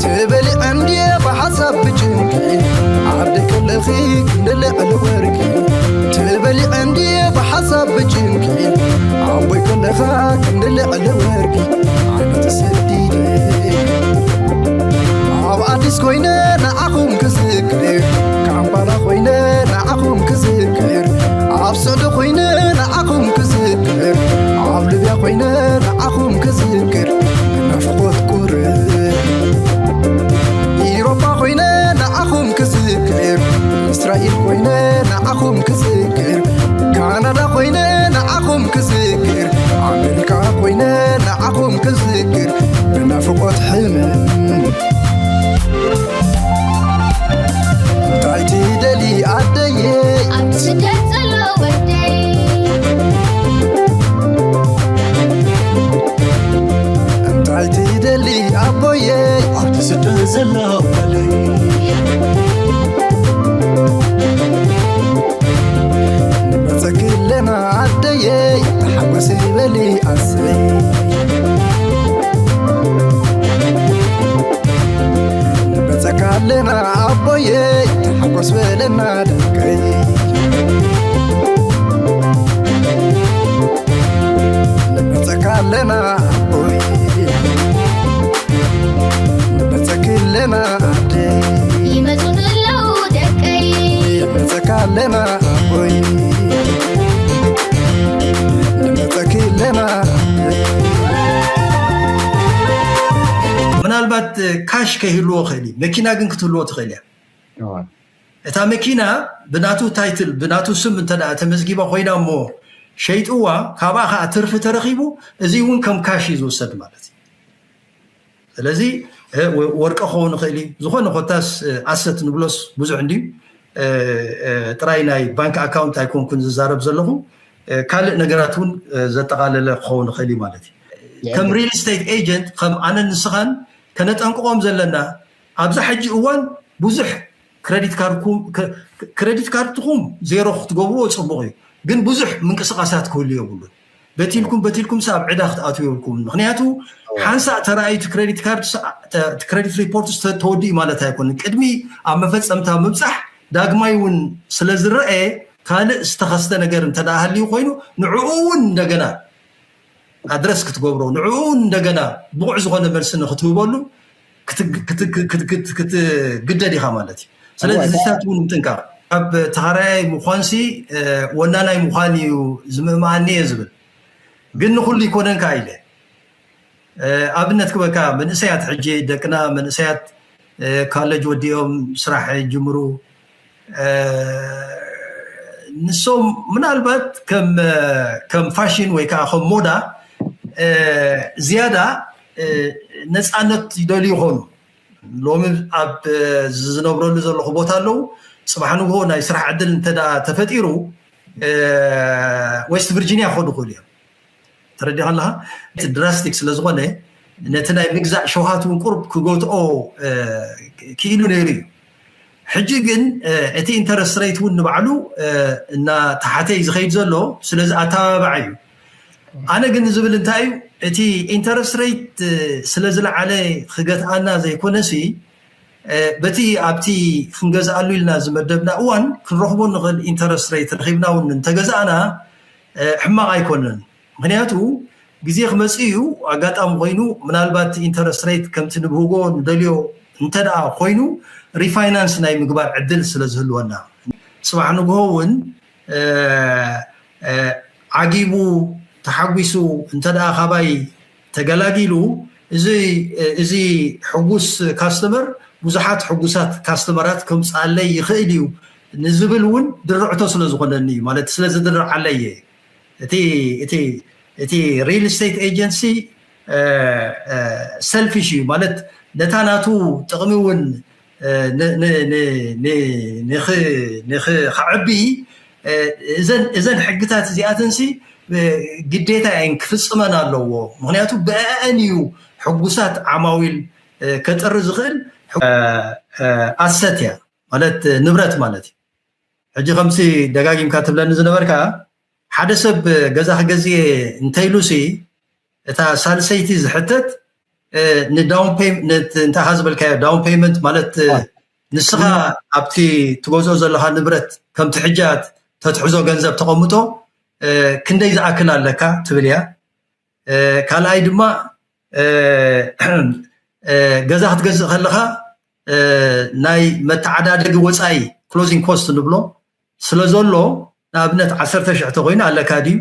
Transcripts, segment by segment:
ትበሊዐ እንድየ ብሓሳብ ብጭንቂ፣ ዓደይ ከለኺ ክንዲ ልዕሊ ወርቂ። ትበሊዐ እንድየ ብሓሳብ ብጭንቂ፣ ዓቦይ ከለኻ ክንዲ ልዕሊ ወርቂ። ዓመት ሰዲደ ኣብ ኣዲስ ኮይነ ንዓኹም ክዝክር፣ ካምፓላ ኮይነ ንዓኹም ክዝክር፣ ኣብ ስዑዲ ኮይነ ንዓኹም ክዝክር፣ ኣብ ሊብያ ኮይነ ንዓኹም ክዝክር፣ ብናፍቆት ቁርብ። ኢሮፓ ኮይነ ንዓኹም ክዝክር፣ እስራኤል ኮይነ ንዓኹም ክዝክር፣ ካናዳ ኮይነ ንዓኹም ክዝክር፣ ኣሜሪካ ኮይነ ንዓኹም ክዝክር፣ ብናፍቆት ሕምም። እንታይ ትደሊ ኣደየ? ኣብቲ ስደት ዘሎ ወደይ። እንታይ ትደሊ ኣቦየ? ኣብቲ ስደት ዘሎ ጓለይ። ንመጸኪ ኣለና ኣደየ፣ ተሓጎሲ በሊ ኣሰይ። ንመጸካ ኣለና ኣቦየ፣ ተሓጎስ በለና ደቀይ። ንመጸካ ኣለና ኣቦይ፣ ንመጸኪ ኣለና ኣደይ። ይመጹ ኣለዉ ደቀይ። ንመጸካ ኣለና ኣቦይ፣ ንመጸኪ ኣለና ኣደይ። ምናልባት ካሽ ከይህልዎ ይኽእል እዩ፣ መኪና ግን ክትህልዎ ትኽእል እያ። እዋ። እታ መኪና ብናቱ ታይትል፣ ብናቱ ስም እንተ ደኣ ተመዝጊባ ኮይና እሞ ሸይጥዋ፣ ካብኣ ኸዓ ትርፊ ተረኺቡ፣ እዚ እውን ከም ካሽ እዩ ዝውሰድ ማለት እዩ። ስለዚ፣ እ፣ ወ-፣ ወርቂ ክኸውን ይኽእል እዩ። ዝኾነ ኮታስ፣ እ፣ ኣሰት ንብሎስ ብዙሕ እንድዩ። እ፣ እ፣ ጥራይ ናይ ባንክ ኣካውንት ኣይኮንኩን ዝዛረብ ዘለኹ። እ፣ ካልእ ነገራት እውን፣ እ፣ ዘጠቓለለ ክኸውን ይኽእል እዩ ማለት እዩ። ከም ሪል ስቴት ኤጀንት፣ ከም ኣነን ንስኻን ከነጠንቅቖም ዘለና፣ ኣብዛ ሕጂ እዋን ብዙሕ ክረዲት ካርድኩም፣ ከ-፣ ክረዲት ካርድኩም ዜሮ ክትገብርዎ ጽቡቕ እዩ፣ ግን ብዙሕ ምንቅስቓሳት ክህሉ የብሉን። በቲልኩም፣ በቲልኩም ሰብ ዕዳ ክትኣትዉ የብልኩምን። ምኽንያቱ፣ እዋ። ሓንሳእ ተራእዩ እቲ ክረዲት ካርድ ስ-፣ ተ-፣ እቲ ክረዲት ሪፖርት ስ-፣ ተ-፣ ተወዲኡ ማለት ኣይኮነን። ቅድሚ ኣብ መፈጸምታ ምብጻሕ ዳግማይ እውን ስለ ዝረአ፣ ካልእ ዝተኸስተ ነገር እንተ ደኣ ሃልዩ ኮይኑ፣ ንዕኡ እውን እንደገና ኣድረስ ክትገብሮ፣ ንዕኡ እንደገና ብቑዕ ዝኾነ መልሲ ንክትህበሉ ክትግ-፣ ክትግ-፣ ክትግ-፣ ክትግደድ ኢኻ ማለት እዩ። ስለዚ እዋ፣ እዚታት እውን ምጥንቃቕ። ኣብ ተኻራያይ ምዃንሲ፣ እ፣ ወናናይ ምዃን እዩ ዝምእምኣኒ እየ ዝብል። ግን ንኹሉ ይኮነን ከኣ ኢለ። እ፣ ኣብነት ክበካ፣ መንእሰያት ሕጂ ደቅና መንእሰያት፣ እ፣ ካለጅ ወዲኦም ስራሕ ይጅምሩ። እ፣ ንሶም ምናልባት ከም፣ ከም ፋሽን ወይ ከዓ ከም ሞዳ፣ እ፣ ዝያዳ፣ እ፣ ነፃነት ይደልዩ ይኾኑ። ሎሚ ኣብ፣ እ፣ ዝነብረሉ ዘለኹ ቦታ ኣለዉ። ጽባሕ ንግሆ ናይ ስራሕ ዕድል እንተ ደኣ ተፈጢሩ፣ እ፣ ዌስት ቪርጂንያ ክኸዱ ይኽእሉ እዮም። ተረዲኻ ኣለኻ? እቲ ድራስቲክ ስለ ዝኾነ፣ ነቲ ናይ ምግዛእ ሸውሃት እውን ቁሩብ ክገትኦ፣ እ፣ ክኢሉ ነይሩ እዩ። ሕጂ ግን፣ እ፣ እቲ ኢንተረስት ሬት እውን ንባዕሉ፣ እ፣ እናተሓተ እዩ ዝኸይድ ዘሎ። ስለዚ ኣተባባዒ እዩ። ኣነ ግን ዝብል እንታይ እዩ፣ እቲ ኢንተረስት ሬት፣ እ፣ ስለ ዝለዓለ ክገትኣና ዘይኮነሲ፣ እ፣ በቲ ኣብቲ ክንገዝኣሉ ኢልና ዝመደብና እዋን ክንረኽቦ ንኽእል ኢንተረስት ሬት ረኺብና እውን እንተገዛእና፣ እ፣ ሕማቕ ኣይኮነን። ምኽንያቱ ግዜ ክመጽእ እዩ። ኣጋጣሚ ኮይኑ ምናልባት ኢንተረስት ሬት ከምቲ ንብህጎ ንደልዮ እንተ ደኣ ኮይኑ ሪፋይናንስ ናይ ምግባር ዕድል ስለ ዝህልወና፣ ጽባሕ ንግሆ እውን፣ እ፣ እ፣ ዓጊቡ ተሓጒሱ እንተ ደኣ ካባይ ተገላጊሉ፣ እዚ፣ እዚ ሕጉስ ካስተመር ብዙሓት ሕጉሳት ካስተመራት ከምጽኣለይ ይኽእል እዩ ንዝብል እውን ድርዕቶ ስለ ዝኾነኒ እዩ፣ ማለት ስለ ዝድርዓለይ እየ። እቲ፣ እቲ፣ እቲ ሪል ስቴት ኤጀንሲ፣ እ፣ እ፣ ሰልፊሽ እዩ፣ ማለት ነታ ናቱ ጥቕሚ እውን፣ እ፣ ን-፣ ን-፣ ን-፣ ን-፣ ንኽ-፣ ንኽ-፣ ከዕቢ፣ እ፣ እዘን፣ እዘን ሕግታት እዚኣተንሲ፣ እ፣ ግዴታ እየን ክፍጽመን ኣለዎ። ምኽንያቱ ብአአን እዩ ሕጉሳት ዓማዊል፣ እ፣ ከጥሪ ዝኽእል። እ፣ እ፣ ኣሰት እያ፣ ማለት ንብረት ማለት እዩ። ሕጂ ከምሲ ደጋጊምካ ትብለኒ ዝነበርካ፣ ሓደ ሰብ ገዛ ክገዝእ እየ እንተኢሉሲ፣ እታ ሳልሰይቲ ዝሕተት ንዳውን ፔመንት እንታይ ዝበልካዮ ዳውን ፔመንት ማለት ንስኻ ኣብቲ ትገዝኦ ዘለኻ ንብረት ከምቲ ሕጃ ተትሕዞ ገንዘብ ተቐምጦ ክንደይ ዝኣክል ኣለካ ትብል እያ። ካልኣይ ድማ ገዛ ክትገዝእ ከለኻ ናይ መተዓዳደጊ ወፃኢ ክሎዚንግ ኮስት ንብሎ ስለ ዘሎ ንኣብነት ዓሰርተ ሽሕ ተኮይኑ ኣለካ ድዩ?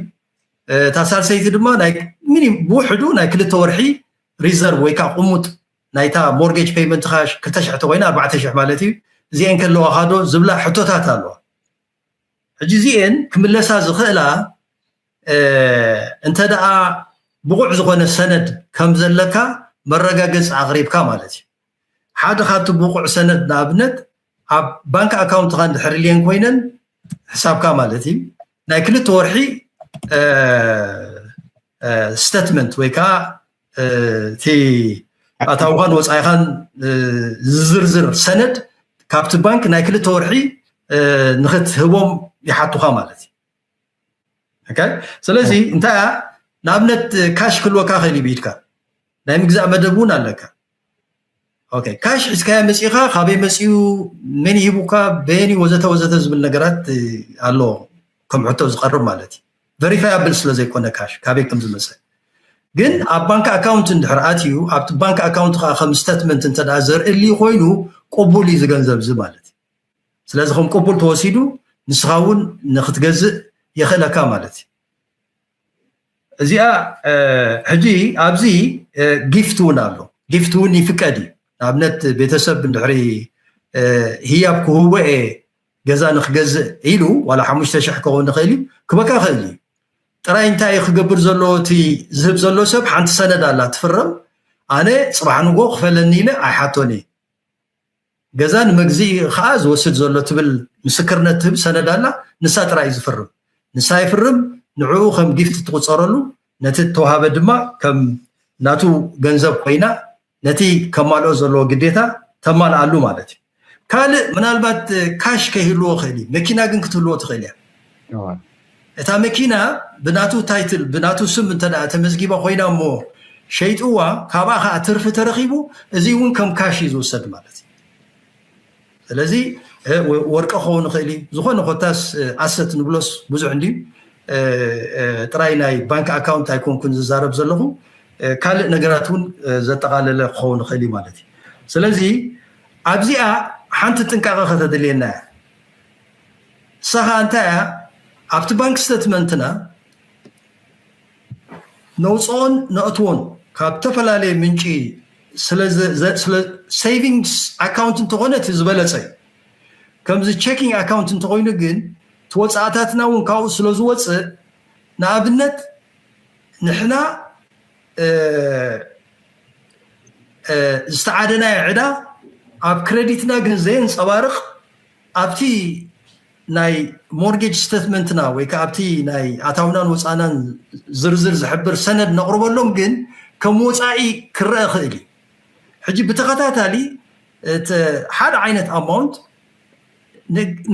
እታ ሳልሰይቲ ድማ ናይ ሚኒም ብውሕዱ ናይ ክልተ ወርሒ ሪዘርቭ ወይ ከዓ ቁሙጥ ናይታ ሞርጌጅ ፔይመንትካ ክልተ ሽሕ ተኮይኑ ኣርባዕተ ሽሕ ማለት እዩ። እዚአን ከለዋካ ዶ ዝብላ ሕቶታት ኣለዋ። ሕጂ እዚአን ክምለሳ ዝኽእላ እንተ ደኣ ብቑዕ ዝኾነ ሰነድ ከም ዘለካ መረጋገፂ ኣቕሪብካ ማለት እዩ። ሓደ ካብቲ ብቑዕ ሰነድ ንኣብነት ኣብ ባንክ ኣካውንትካ እንድሕር ኢልየን ኮይነን ሕሳብካ ማለት እዩ ናይ ክልተ ወርሒ ስቴትመንት ወይ ከዓ እቲ ኣታውኻን ወፃኢኻን ዝዝርዝር ሰነድ ካብቲ ባንክ ናይ ክልተ ወርሒ ንክትህቦም ይሓቱካ ማለት እዩ። ስለዚ እንታይ ንኣብነት ካሽ ክልወካ ክእል ብኢድካ ናይ ምግዛእ መደብ እውን ኣለካ። ካሽ ሒዝካዮ መፂእካ ካበይ መፂኡ መን ሂቡካ በየኒ ወዘተ ወዘተ ዝብል ነገራት ኣሎ ከም ሕቶ ዝቀርብ ማለት እዩ። ቨሪፋይ ኣብል ስለዘይኮነ ካሽ ካበይ ከም ዝመፀ ግን ኣብ ባንክ ኣካውንት እንድሕር ኣትዩ ኣብቲ ባንክ ኣካውንት ከዓ ከም ስተትመንት እንተ ዘርእልዩ ኮይኑ ቅቡል እዩ ዝገንዘብ እዚ ማለት እዩ። ስለዚ ከም ቅቡል ተወሲዱ ንስኻ እውን ንክትገዝእ የኽእለካ ማለት እዩ። እዚኣ ሕጂ ኣብዚ ጊፍት እውን ኣሎ። ጊፍት እውን ይፍቀድ እዩ። ንኣብነት ቤተሰብ እንድሕሪ ህያብ ክህወ እየ ገዛ ንክገዝእ ኢሉ ዋላ ሓሙሽተ ሽሕ ክኸውን ይኽእል እዩ ክበካ ይኽእል እዩ። ጥራይ እንታይ እዩ ክገብር ዘለዎ እቲ ዝህብ ዘሎ ሰብ ሓንቲ ሰነድ ኣላ ትፍረም ኣነ ፅባሕ ንጎ ክፈለኒ ኢለ ኣይሓቶን እየ። ገዛ ንመግዝኢ ከዓ ዝወስድ ዘሎ ትብል ምስክርነት ትህብ ሰነድ ኣላ። ንሳ ጥራይ እዩ ዝፍርም። ንሳ ይፍርም ንዕኡ ከም ጊፍት ትቁፀረሉ ነቲ ተዋሃበ ድማ ከም ናቱ ገንዘብ ኮይና ነቲ ከማልኦ ዘለዎ ግዴታ ተማልኣሉ ማለት እዩ። ካልእ ምናልባት ካሽ ከይህልዎ ክእል እዩ መኪና ግን ክትህልዎ ትኽእል እያ። እታ መኪና ብናቱ ታይትል ብናቱ ስም እንተ ተመዝጊባ ኮይና እሞ ሸይጥዋ ካብኣ ከዓ ትርፊ ተረኪቡ እዚ እውን ከም ካሽ እዩ ዝውሰድ ማለት እዩ። ስለዚ ወርቂ ክኸውን ይኽእል እዩ ዝኾነ ኮታስ ኣሰት ንብሎስ ብዙሕ እንድዩ ጥራይ ናይ ባንክ ኣካውንት ኣይኮንኩን ዝዛረብ ዘለኹ ካልእ ነገራት እውን ዘጠቃለለ ክኸውን ይኽእል እዩ ማለት እዩ። ስለዚ ኣብዚኣ ሓንቲ ጥንቃቐ ከተድልየና እያ። ንሳ ከዓ እንታይ እያ ኣብቲ ባንክ ስተትመንትና ነውፅኦን ነእትዎን ካብ ዝተፈላለየ ምንጪ ስለ savings account እንተኾነ እቲ ዝበለፀ እዩ። ከምዚ checking account እንተኾይኑ ግን እቲ ወፃእታትና እውን ካብኡ ስለ ዝወፅእ ንኣብነት ንሕና ዝተዓደናዮ ዕዳ ኣብ ክረዲትና ግን ዘየንፀባርቕ ኣብቲ ናይ ሞርጌጅ ስተትመንትና ወይ ከዓ ኣብቲ ናይ ኣታውናን ወፃእናን ዝርዝር ዝሕብር ሰነድ ነቕርበሎም ግን ከም ወፃኢ ክረአ ክእል እዩ። ሕጂ ብተኸታታሊ ሓደ ዓይነት ኣማውንት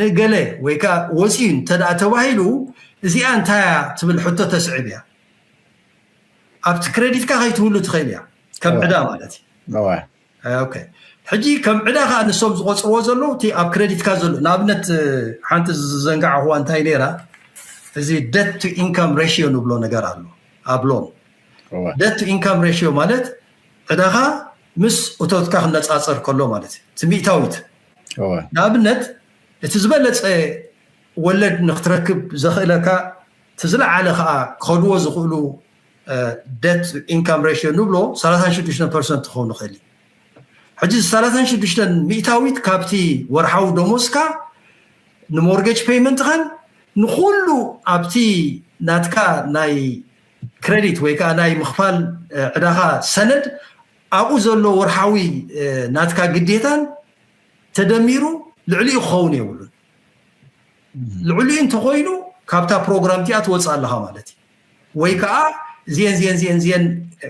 ንገለ ወይ ከዓ ወፂኡ እንተ ተባሂሉ እዚኣ እንታያ ትብል ሕቶ ተስዕብ እያ። ኣብቲ ክረዲትካ ከይትህሉ ትኽእል እያ ከም ዕዳ ማለት እዩ። ሕጂ ከም ዕዳ ከዓ ንሶም ዝቆፅርዎ ዘለዉ እቲ ኣብ ክረዲትካ ዘሎ ንኣብነት ሓንቲ ዝዘንጋዕኽዋ እንታይ ነይራ እዚ debt to income ratio ንብሎ ነገር ኣሎ ኣብ ሎን debt to income ratio ማለት ዕዳኻ ምስ እቶትካ ክነፃፀር ከሎ ማለት እዩ እቲ ሚእታዊት ንኣብነት እቲ ዝበለፀ ወለድ ንክትረክብ ዘኽእለካ እቲ ዝለዓለ ከዓ ክኸድዎ ዝኽእሉ debt income ratio ንብሎ ሰላሳን ሽዱሽተን ፐርሰንት ክኸውን ይኽእል እዩ። ሕጂ ሰላሳን ሽዱሽተን ሚእታዊት ካብቲ ወርሓዊ ደሞዝካ ንሞርጌጅ ፔይመንትኻን ንኩሉ ኣብቲ ናትካ ናይ ክረዲት ወይ ከዓ ናይ ምኽፋል ዕዳኻ ሰነድ ኣብኡ ዘሎ ወርሓዊ ናትካ ግዴታን ተደሚሩ ልዕሊኡ ክኸውን የብሉን። ልዕሊኡ እንተኮይኑ ካብታ ፕሮግራም እቲኣ ትወፅእ ኣለኻ ማለት እዩ። ወይ ከዓ እዚአን እዚአን እዚአን እዚአን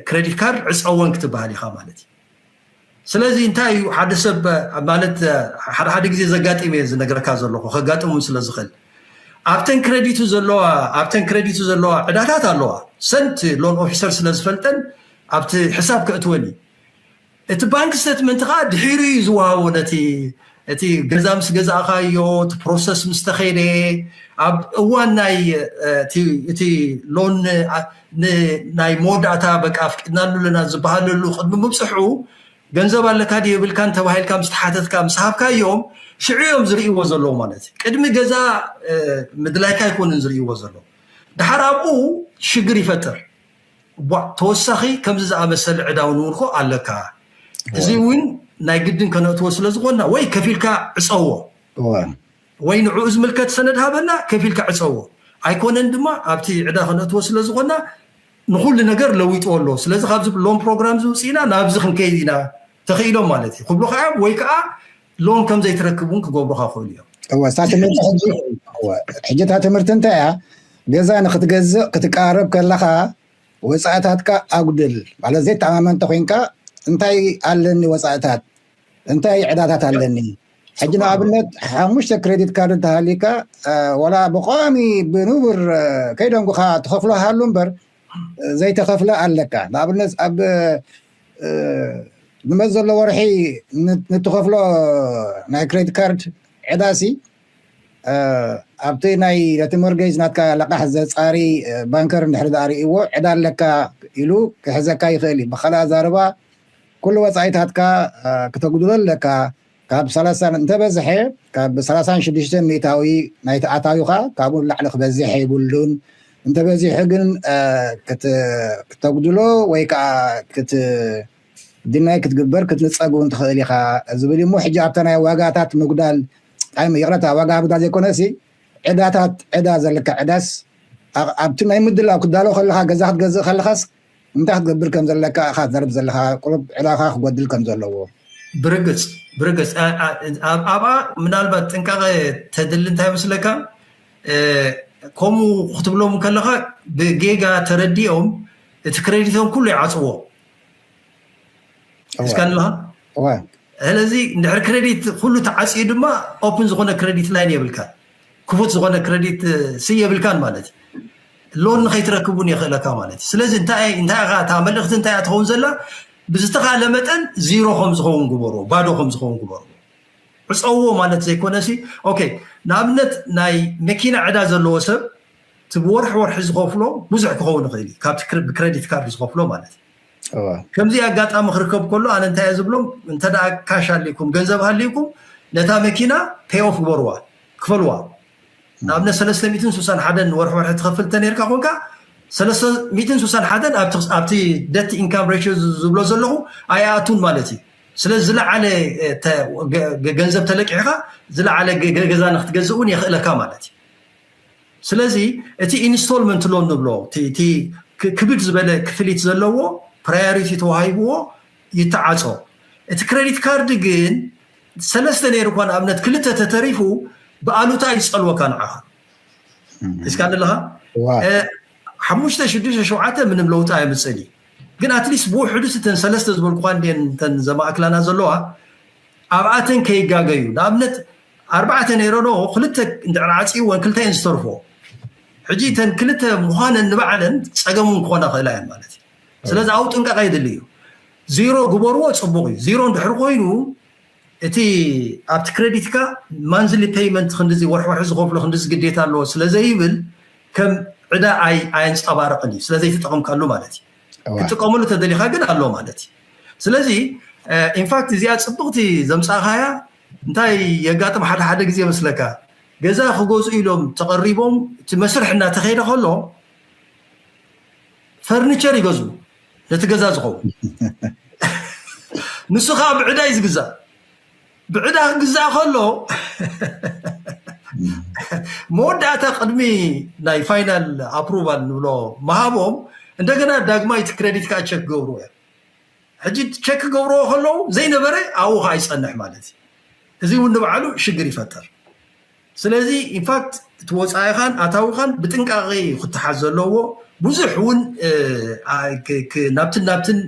ክረዲት ካርድ ዕፀወን ክትበሃል ኢኻ ማለት እዩ። ስለዚ እንታይ እዩ ሓደ ሰብ ማለት ሓደ ሓደ ግዜ ዘጋጥም እየ ዝነግረካ ዘለኹ ከጋጥም እውን ስለ ዝኽእል ኣብተን ክረዲቱ ዘለዋ ኣብተን ክረዲቱ ዘለዋ ዕዳታት ኣለዋ ሰንት ሎን ኦፊሰር ስለ ዝፈልጠን ኣብቲ ሕሳብ ከእትወን እዩ። እቲ ባንክ ስተትመንት ከዓ ድሒሩ እዩ ዝወሃቦ። ነቲ እቲ ገዛ ምስ ገዛእካዮ፣ እቲ ፕሮሰስ ምስ ተኸይደ፣ ኣብ እዋን ናይ እቲ ሎን ናይ መወዳእታ በቃ ኣፍቂድናሉ ኣለና ዝበሃለሉ ቅድሚ ምብፅሑ፣ ገንዘብ ኣለካ ድዩ የብልካን ተባሂልካ ምስ ተሓተትካ ምስ ሃብካዮም፣ ሽዑ እዮም ዝርእይዎ ዘለዉ ማለት እዩ። ቅድሚ ገዛ ምድላይካ ኣይኮኑን ዝርእይዎ ዘለዉ። ድሓር ኣብኡ ሽግር ይፈጥር። ተወሳኺ ከምዚ ዝኣመሰለ ዕዳ እውን እኮ ኣለካ። እዚ እውን ናይ ግድን ከነእትዎ ስለ ዝኾንና ወይ ከፊልካ ዕፀዎ፣ ወይ ንዕኡ ዝምልከት ሰነድ ሃበና፣ ከፊልካ ዕፀዎ። ኣይኮነን ድማ ኣብቲ ዕዳ ከነእትዎ ስለ ዝኾንና ንኹሉ ነገር ለዊጥዎ ኣሎ። ስለዚ ካብዚ ሎን ፕሮግራም ዝውፅእና ናብዚ ክንከይድ ኢና ተኽኢሎም ማለት እዩ ክብሉ ከዓ ወይ ከዓ ሎን ከም ዘይትረክብ እውን ክገብሩካ ክኽእሉ እዮም። እወ፣ እሳ ትምህርቲ ሕጂ፣ እወ፣ ሕጂ እታ ትምህርቲ እንታይ እያ? ገዛ ንክትገዝእ ክትቃረብ ከለኻ ወፃእታትካ ኣጉድል ማለት ዘይተኣማመን ተኮይንካ እንታይ ኣለኒ ወፃእታት እንታይ ዕዳታት ኣለኒ ሕጂ ንኣብነት ሓሙሽተ ክሬዲት ካርድ እንተሃሊካ ወላ ብቋሚ ብንቡር ከይደንጉኻ ትኸፍሎ ሃሉ እምበር ዘይተኸፍለ ኣለካ ንኣብነት ኣብ ንመዝ ዘሎ ወርሒ ንትኸፍሎ ናይ ክሬዲት ካርድ ዕዳሲ ኣብቲ ናይ ነቲ ሞርጌጅ ናትካ ለቃሕ ዘፃሪ ባንከር እንድሕር ዳኣ ርእይዎ ዕዳ ኣለካ ኢሉ ክሕዘካ ይኽእል እዩ ብካልእ ኣዛርባ ኩሉ ወፃኢታትካ ክተጉድሎ ኣለካ ካብ ሰላሳ እንተበዝሐ ካብ ሰላሳን ሽዱሽተን ሚእታዊ ናይቲ ኣታዊኻ ካብኡ ንላዕሊ ክበዝሕ የብሉን እንተበዚሑ ግን ክተጉድሎ ወይ ከዓ ድናይ ክትግበር ክትንፀግ እውን ትኽእል ኢኻ ዝብል እሞ ሕጂ ኣብታ ናይ ዋጋታት ምጉዳል ይቕረታ ዋጋ ምጉዳል ዘይኮነሲ ዕዳታት ዕዳ ዘለካ ዕዳስ ኣብቲ ናይ ምድላው ክዳሎ ከለካ ገዛ ክትገዝእ ከለካስ እንታይ ክትገብር ከም ዘለካ ኢኻ ትዛረብ ዘለካ ቁሩብ ዕዳኻ ክጎድል ከም ዘለዎ ብርግፅ ብርግፅ ኣብኣ ምናልባት ጥንቃቐ ተድሊ እንታይ መስለካ ከምኡ ክትብሎም ከለካ ብጌጋ ተረዲኦም እቲ ክሬዲቶም ኩሉ ይዓፅዎ እስካ ኣለካ ስለዚ እንድሕር ክሬዲት ኩሉ ተዓፅዩ ድማ ኦፕን ዝኾነ ክሬዲት ላይን የብልካ ክፉት ዝኾነ ክሬዲት ሲ የብልካን ማለት ሎን ንከይትረክቡን የኽእለካ ማለት እዩ ስለዚ እንታይ እንታይ ኢኻ እታ መልእክቲ እንታይ ትኸውን ዘላ ብዝተኻለ መጠን ዚሮ ከም ዝኸውን ግበሩ ባዶ ከም ዝኸውን ግበሩ ዕፀዎ ማለት ዘይኮነ ሲ ኦኬ ንኣብነት ናይ መኪና ዕዳ ዘለዎ ሰብ እቲ ብወርሒ ወርሒ ዝኸፍሎ ብዙሕ ክኸውን ይኽእል እዩ ካብቲ ብክሬዲት ካርድ ዝኸፍሎ ማለት እዩ ከምዚ ኣጋጣሚ ክርከብ ከሎ ኣነ እንታይ እየ ዝብሎም እንተ ካሽ ሃልይኩም ገንዘብ ሃልይኩም ነታ መኪና ፔይ ኦፍ ግበርዋ ክፈልዋ ንኣብነት ሰለስተ ሚእትን ስሳን ሓደን ወርሒ ወርሒ ትኸፍል ተነርካ ኮንካ ሰለስተ ሚእትን ስሳን ሓደን ኣብቲ ደት ኢንካም ሬሽዮ ዝብሎ ዘለኹ ኣይኣቱን ማለት እዩ ስለዚ ዝለዓለ ገንዘብ ተለቂሕካ ዝለዓለ ገዛ ንክትገዝእ እውን የኽእለካ ማለት እዩ ስለዚ እቲ ኢንስቶልመንት ሎን ንብሎ እቲ ክብድ ዝበለ ክፍሊት ዘለዎ ፕራዮሪቲ ተዋሂብዎ ይተዓፆ እቲ ክሬዲት ካርድ ግን ሰለስተ ነይሩ እኳ ንኣብነት ክልተ ተተሪፉ ብኣሉታ ይፀልወካ ንዓኻ እስካ ኣለኻ ሓሙሽተ ሽዱሽተ ሸውዓተ ምንም ለውጢ ኣየምፅእን እዩ ግን ኣትሊስት ብውሕዱስ እተን ሰለስተ ዝበልኩኳ እንድን እተን ዘማእክላና ዘለዋ ኣብኣተን ከይጋገዩ ንኣብነት ኣርባዕተ ነይረኖ ክልተ እንድዕር ዓፂወን ክልተ እየን ዝተርፎ ሕጂ እተን ክልተ ምዃነን ንባዕለን ፀገም እውን ክኾና ክእላ እየን ማለት እዩ ስለዚ ኣብኡ ጥንቃቐ የድሊ እዩ ዚሮ ግበርዎ ፅቡቅ እዩ ዚሮ እንድሕር ኮይኑ እቲ ኣብቲ ክሬዲትካ ማንዝሊ ፔይመንት ክንድዚ ወርሒ ወርሒ ዝኸፍሎ ክንድዚ ግዴታ ኣለዎ ስለዘይብል ከም ዕዳ ኣየንፀባርቕን እዩ ስለዘይተጠቐምካሉ ማለት እዩ ክጥቀመሉ ተደሊኻ ግን ኣሎ ማለት እዩ ስለዚ ኢንፋክት እዚኣ ፅብቕቲ ዘምፃእኻያ እንታይ የጋጥም ሓደ ሓደ ግዜ መስለካ ገዛ ክገዝኡ ኢሎም ተቐሪቦም እቲ መስርሕ እናተኸይደ ከሎ ፈርኒቸር ይገዝኡ ነቲ ገዛ ዝኸውን ንሱ ከዓ ብዕዳ እዩ ዝግዛእ ብዕዳ ክግዛእ ከሎ መወዳእታ ቅድሚ ናይ ፋይናል ኣፕሩቫል ንብሎ ምሃቦም እንደገና ዳግማይ እቲ ክሬዲት ከዓ ቸክ ክገብርዎ እዮም ሕጂ ቸክ ክገብርዎ ከለዉ ዘይነበረ ኣብኡ ከዓ ይፀንሕ ማለት እዩ እዚ እውን ንባዕሉ ሽግር ይፈጥር ስለዚ ኢንፋክት እቲ ወፃኢኻን ኣታዊኻን ብጥንቃቄ እዩ ክተሓዝ ዘለዎ ብዙሕ እውን ናብትን ናብትን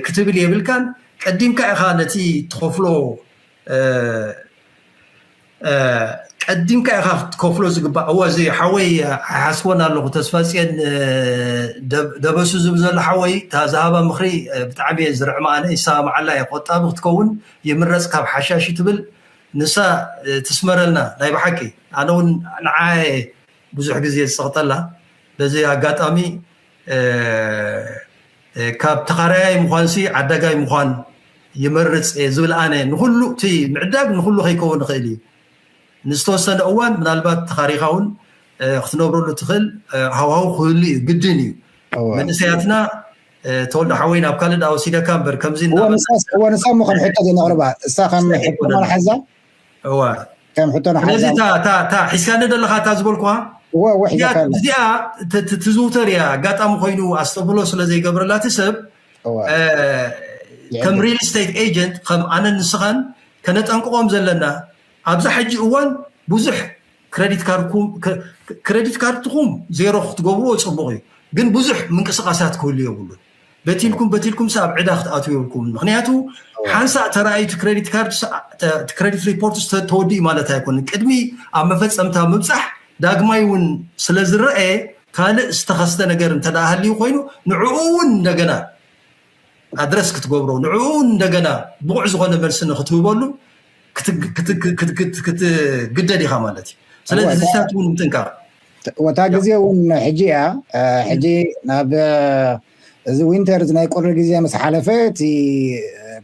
ክትብል የብልካን ቀዲምካ ኢኻ ነቲ ትኸፍሎ ቀዲምካ ኢኻ ክትከፍሎ ዝግባእ። እወ፣ እዚ ሓወይ ኣይሓስቦን ኣለኹ። ተስፋ ጽዮን ደበሱ ዝብል ዘሎ ሓወይ፣ እታ ዝሃባ ምኽሪ ብጣዕሚ እየ ዝርዕማ። ኣነ ይሰማማዓላ እየ። ቆጣቢ ክትከውን ይምረፅ ካብ ሓሻሽ ትብል ንሳ ትስመረልና ናይ ብሓቂ። ኣነ እውን ንዓ ብዙሕ ግዜ ዝፀቕጠላ። በዚ ኣጋጣሚ ካብ ተኻራያይ ምዃንሲ ዓዳጋይ ምዃን ይመርፅ እየ ዝብል ኣነ። ንኩሉ እቲ ምዕዳግ ንኩሉ ከይከውን ይኽእል እዩ። ንዝተወሰነ እዋን ምናልባት ተኻሪኻ እውን ክትነብረሉ ትኽእል ሃዋሁ ክህሉ እዩ፣ ግድን እዩ። መንእሰያትና ተወልዶ ሓወይ ናብ ካልእ ዳ ወሲደካ እምበር ከምዚ ንሳ እሞ ከም ሕቶ ዘነቕርባ እሳ ከም ሕቶ መርሓዛ እዋ ከም ሕቶ ንሓዛ ስለዚ እታ ሒዝካኒ ዘለኻ እታ ዝበልኩዋ እዚኣ ትዝውተር እያ። ኣጋጣሚ ኮይኑ ኣስተብህሎ ስለ ዘይገብረላ እቲ ሰብ ከም ሪል ስቴት ኤጀንት ከም ኣነን ንስኻን ከነጠንቅቖም ዘለና። ኣብዛ ሕጂ እዋን ብዙሕ ክረዲት ካርድኩም ክረዲት ካርድኩም ዜሮ ክትገብርዎ ፅቡቕ እዩ፣ ግን ብዙሕ ምንቅስቃሳት ክህሉ የብሉን። በቲልኩም በቲልኩም ሰብ ዕዳ ክትኣትው የብልኩም። ምክንያቱ ሓንሳእ ተራእዩ ክረዲት ካርድ ክረዲት ሪፖርት ተወዲኡ ማለት ኣይኮንን። ቅድሚ ኣብ መፈፀምታ ምብፃሕ ዳግማይ እውን ስለ ዝረአ ካልእ ዝተኸስተ ነገር እንተ ሃልዩ ኮይኑ ንዕኡ እውን እንደገና ኣድረስ ክትገብሮ ንዕኡ እንደገና ብቑዕ ዝኾነ መልሲ ንክትህበሉ ክትግደድ ኢኻ ማለት እዩ። ስለዚ እዚታት እውን ምጥንቃቕ ወታ ግዜ እውን ሕጂ እያ። ሕጂ ናብ እዚ ዊንተር ናይ ቁሪ ግዜ ምስ ሓለፈ እቲ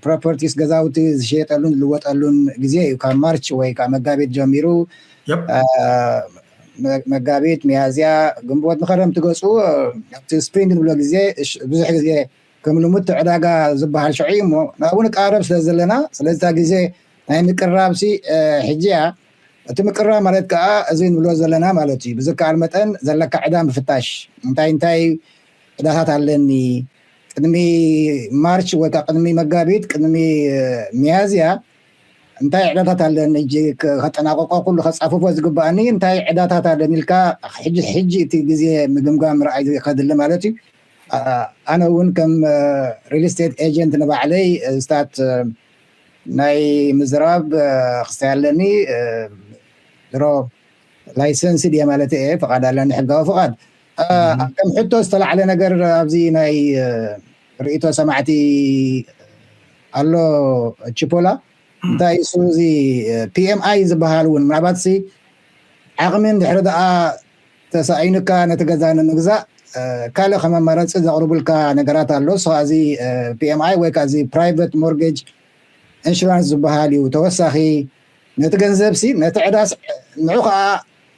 ፕሮፐርቲስ ገዛውቲ ዝሸየጠሉን ዝልወጠሉን ግዜ እዩ። ካብ ማርች ወይ ካብ መጋቢት ጀሚሩ መጋቢት፣ ሚያዝያ፣ ግንቦት ንኸረምቲ ገፁ እቲ ስፕሪንግ ንብሎ ግዜ ብዙሕ ግዜ ከም ልሙድ ዕዳጋ ዝበሃል ሽዑ እዩ እሞ ናብኡ ንቃረብ ስለ ዘለና ስለዚ እታ ግዜ ናይ ምቅራብ ሲ ሕጂ እያ። እቲ ምቅራብ ማለት ከዓ እዚ ንብሎ ዘለና ማለት እዩ። ብዝከኣል መጠን ዘለካ ዕዳ ምፍታሽ፣ እንታይ እንታይ ዕዳታት ኣለኒ ቅድሚ ማርች ወይ ከዓ ቅድሚ መጋቢት ቅድሚ ሚያዝያ እንታይ ዕዳታት ኣለኒ ከጠናቀቆ ኩሉ ከፃፍፎ ዝግባኣኒ እንታይ ዕዳታት ኣለኒ ኢልካ ሕጂ ሕጂ እቲ ግዜ ምግምጋም ምርኣይ ከድሊ ማለት እዩ። ኣነ እውን ከም ሪል ስቴት ኤጀንት ንባዕለይ ስታት ናይ ምዝራብ ክስታይ ኣለኒ። ድሮ ላይሰንስ ድየ ማለት እየ ፍቃድ ኣለኒ ሕጋዊ ፍቃድ። ከም ሕቶ ዝተላዕለ ነገር ኣብዚ ናይ ርእቶ ሰማዕቲ ኣሎ ቺፖላ እንታይ እሱ እዚ ፒኤምኣይ ዝበሃል እውን ምናልባት ሲ ዓቕሚ እንድሕሪ ደኣ ተሳኢኑካ ነቲ ገዛ ንምግዛእ ካልእ ከም ኣማራፂ ዘቕርቡልካ ነገራት ኣሎ። እሱ እዚ ፒኤምኣይ ወይ ከዓ እዚ ፕራይቨት ሞርጌጅ ኢንሹራንስ ዝበሃል እዩ። ተወሳኺ ነቲ ገንዘብ ሲ ነቲ ዕዳስ ንዑ ከዓ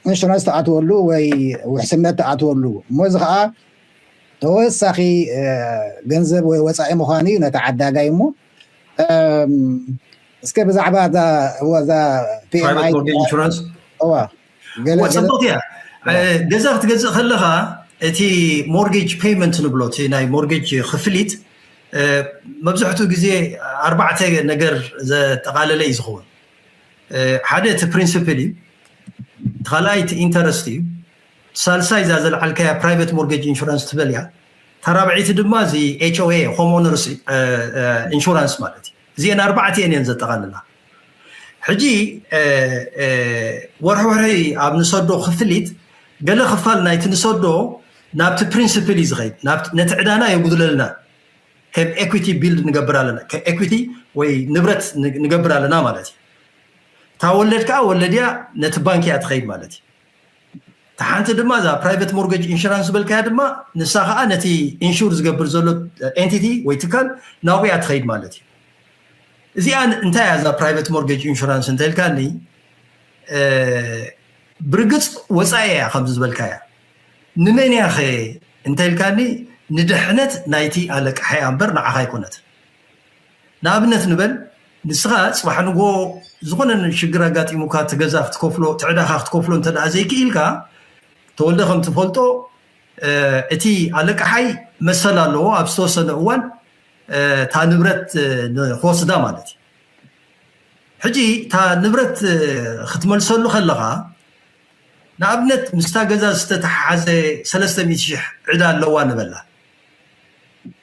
ኢንሹራንስ ተኣትወሉ ወይ ውሕስነት ተኣትወሉ እሞ እዚ ከዓ ተወሳኺ ገንዘብ ወይ ወፃኢ ምዃኑ እዩ ነቲ ዓዳጋይ እሞ እስከ ብዛዕባ እዛ ፒኤምኣይ ኢንሹራንስ እዋ ገለ ገለ ፅቡቅ እያ። ገዛ ክትገዝእ ከለካ እቲ ሞርጌጅ ፔይመንት ንብሎ እቲ ናይ ሞርጌጅ ክፍሊት መብዛሕትኡ ግዜ ኣርባዕተ ነገር ዘጠቃለለ እዩ ዝኸውን። ሓደ እቲ ፕሪንስፕል እዩ፣ እቲ ካልኣይ እቲ ኢንተረስት እዩ፣ ሳልሳይ እዛ ዘልዓልካያ ፕራይቨት ሞርጌጅ ኢንሹራንስ ትበል እያ፣ እታ ራብዐይቲ ድማ እዚ ኤች ኦ ኤ ሆም ኦነርስ ኢንሹራንስ ማለት እዩ። እዚአን ኣርባዕቲአን እየን ዘጠቃልላ። ሕጂ ወርሒ ወርሒ ኣብ ንሰዶ ክፍሊት ገለ ክፋል ናይቲ ንሰዶ ናብቲ ፕሪንስፕል እዩ ዝኸይድ፣ ነቲ ዕዳና የጉድለልና። ከም ኤኩቲ ቢልድ ንገብር ኣለና፣ ከም ኤኩቲ ወይ ንብረት ንገብር ኣለና ማለት እዩ። እታ ወለድ ከዓ ወለድ እያ፣ ነቲ ባንክ እያ ትኸይድ ማለት እዩ። እታ ሓንቲ ድማ እዛ ፕራይቨት ሞርጌጅ ኢንሹራንስ ዝበልካያ ድማ ንሳ ከዓ ነቲ ኢንሹር ዝገብር ዘሎ ኤንቲቲ ወይ ትካል ናብኡ እያ ትኸይድ ማለት እዩ። እዚኣ እንታይ እያ እዛ ፕራይቨት ሞርጌጅ ኢንሹራንስ እንተልካኒ ብርግፅ ወፃኢ እያ ከምዚ ዝበልካያ። ንመን እያ ኸ እንተልካኒ ንድሕነት ናይቲ ኣለቃሓይ እምበር ንዓኻ ኣይኮነትን። ንኣብነት ንበል ንስኻ ፅባሕ ንጎ ዝኾነ ሽግር ኣጋጢሙካ ትገዛ ክትከፍሎ ትዕዳኻ ክትከፍሎ እንተ ዘይክኢልካ ተወልደ ከም ትፈልጦ እቲ ኣለቃሓይ መሰል ኣለዎ ኣብ ዝተወሰነ እዋን እታ ንብረት ንክወስዳ ማለት እዩ። ሕጂ እታ ንብረት ክትመልሰሉ ከለኻ ንኣብነት ምስታ ገዛ ዝተተሓሓዘ ሰለስተ ሚእቲ ሽሕ ዕዳ ኣለዋ ንበላ።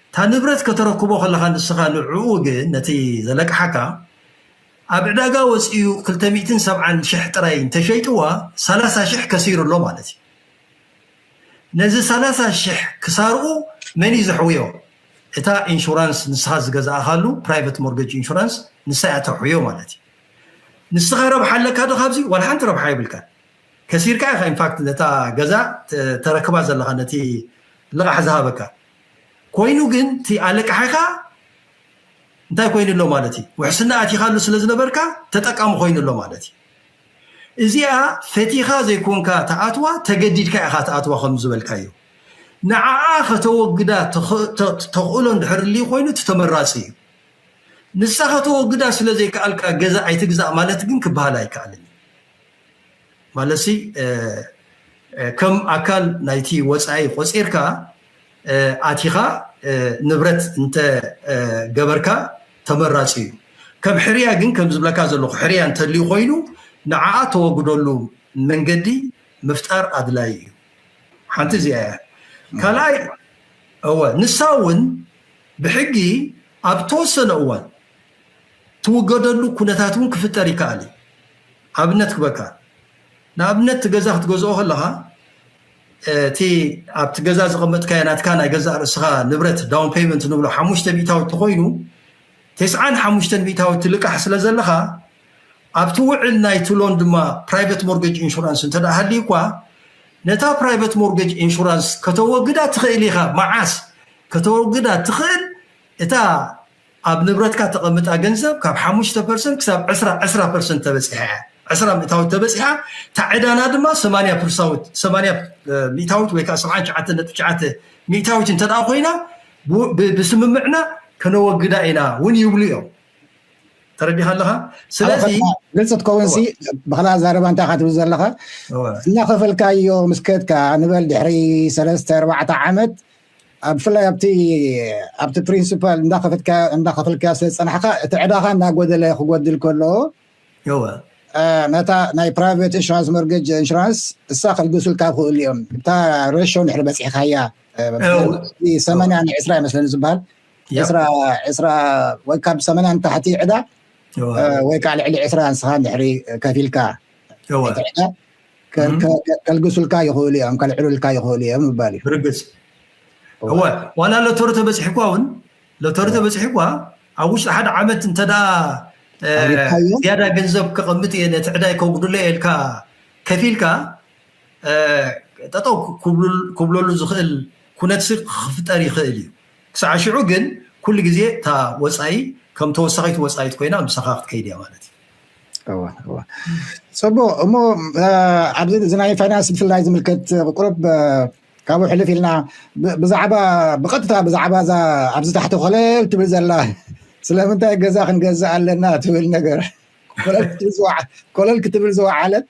እታ ንብረት ከተረክቦ ከለኻ ንስኻ ንዕኡ ግን ነቲ ዘለቅሓካ ኣብ ዕዳጋ ወፂኡ ክልተ ሚእትን ሰብዓን ሽሕ ጥራይ እንተሸይጥዋ፣ ሰላሳ ሽሕ ከሲሩ ኣሎ ማለት እዩ። ነዚ ሰላሳ ሽሕ ክሳርኡ መን እዩ ዘሕውዮ? እታ ኢንሹራንስ፣ ንስኻ ዝገዛእኻሉ ፕራይቨት ሞርጌጅ ኢንሹራንስ፣ ንሳ እያ ተሕውዮ ማለት እዩ። ንስኻ ረብሓ ኣለካ ዶ ካብዚ? ዋላ ሓንቲ ረብሓ የብልካ። ከሲርካ ኢኻ ኢንፋክት ነታ ገዛ ተ- ተረክባ ዘለኻ፣ ነቲ ልቓሕ ዝሃበካ። ኮይኑ ግን እቲ ኣለቃሒኻ እንታይ ኮይኑ ኣሎ ማለት እዩ? ውሕስና ኣቲኻሉ ስለ ዝነበርካ ተጠቃሚ ኮይኑ ኣሎ ማለት እዩ። እዚኣ ፈቲኻ ዘይኮንካ ተኣትዋ፣ ተገዲድካ ኢኻ ተኣትዋ ከም ዝበልካዮ። ንዓኣ ከተወግዳ ተኽ- ተ- ተኽእሎ እንድሕር ልዩ ኮይኑ እቲ ተመራፂ እዩ። ንሳ ከተወግዳ ስለ ዘይከኣልካ ገዛ ኣይትግዛእ ማለት ግን ክበሃል ኣይከኣልን እዩ። ማለትሲ ከም ኣካል ናይቲ ወፃኢ ቆፂርካ ኣቲኻ ንብረት እንተ ገበርካ ተመራፂ እዩ። ከም ሕርያ ግን ከም ዝብለካ ዘለኹ ሕርያ እንተልዩ ኮይኑ ንዓኣ ተወግደሉ መንገዲ ምፍጣር ኣድላይ እዩ። ሓንቲ እዚኣ እያ። ካልኣይ እወ ንሳ እውን ብሕጊ ኣብ ተወሰነ እዋን ትውገደሉ ኩነታት እውን ክፍጠር ይከኣል እዩ። ኣብነት ክበካ ንኣብነት እቲ ገዛ ክትገዝኦ ከለኻ እቲ ኣብቲ ገዛ ዘቐመጥካዮ ናትካ ናይ ገዛእ ርእስኻ ንብረት ዳውን ፔይመንት ንብሎ ሓሙሽተ ሚእታዊ እንተኾይኑ ተስዓን ሓሙሽተን ሚእታዊ ትልቃሕ ስለ ዘለኻ ኣብቲ ውዕል ናይቲ ሎን ድማ ፕራይቨት ሞርጌጅ ኢንሹራንስ እንተ ደኣ ሃልዩ እኳ ነታ ፕራይቨት ሞርጌጅ ኢንሹራንስ ከተወግዳ ትኽእል ኢኻ። መዓስ ከተወግዳ ትኽእል? እታ ኣብ ንብረትካ ተቐምጣ ገንዘብ ካብ ሓሙሽተ ፐርሰንት ክሳብ ዕስራ ዕስራ ፐርሰንት ተበፂሓ እያ። ዕስራ ሚእታዊት ተበፂሓ እታ ዕዳና ድማ ሰማንያ ፐርሰንት ሰማንያ ሚእታዊት ወይ ከዓ ሰብዓን ትሽዓተ ነጥቢ ትሽዓተ ሚእታዊት እንተ ደኣ ኮይና ብስምምዕና ከነወግዳ ኢና እውን ይብሉ እዮም። ተረዲኻ ኣለኻ? ስለዚ ግልፂ ትከውን ሲ ብክላ ዛረባ እንታይ ኢካ ትብል ዘለካ እናኸፈልካዮ ምስ ከድካ ንበል ድሕሪ ሰለስተ ኣርባዕተ ዓመት ብፍላይ ኣብቲ ኣብቲ ፕሪንሲፓል እንዳኸፈልካዮ ስለ ዝፀናሕካ እቲ ዕዳኻ እናጎደለ ክጎድል ከሎ ነታ ናይ ፕራይቬት ኢንሹራንስ ሞርጌጅ ኢንሹራንስ እሳ ከልግሱልካ ክኽእሉ እዮም። እታ ሬሾ እንድሕር በፂሕካያ ሰማንያ ንዕስራ ይመስለኒ ዝበሃል ዕስራ ወይ ካብ ሰማንያ ንታሕቲ ዕዳ ወይ ከዓ ልዕሊ ዕስራ ንስኻ እንድሕሪ ከፊልካ ዕዳ ከልግሱልካ ይኽእሉ እዮም፣ ከልዕሉልካ ይኽእሉ እዮም ይባል እዩ። ርግፅ እወ ዋላ ሎተሪ ተበፂሕኳ እውን ሎተሪ ተበፂሕኳ ኣብ ውሽጢ ሓደ ዓመት እንተ ደኣ ዝያዳ ገንዘብ ከቐምጥ እየ ነቲ ዕዳይ ከጉድሎ እየ ኢልካ ከፊልካ ጠጠው ክብለሉ ዝኽእል ኩነት ክፍጠር ይኽእል እዩ። ክሳዕ ሽዑ ግን ኩሉ ግዜ እታ ወፃኢ ከም ተወሳኺት ወፃኢት ኮይና ምሳኻ ክትከይድ እያ ማለት እዩ። ፅቡቅ እሞ ኣብዚ ናይ ፋይናንስ ብፍላይ ዝምልከት ቁሩብ ካብኡ ሕልፍ ኢልና ብዛዕባ ብቐጥታ ብዛዕባ ኣብዚ ታሕቲ ኮለል ትብል ዘላ ስለምንታይ ገዛ ክንገዝእ ኣለና ትብል ነገር ኮለል ክትብል ዝወዓለት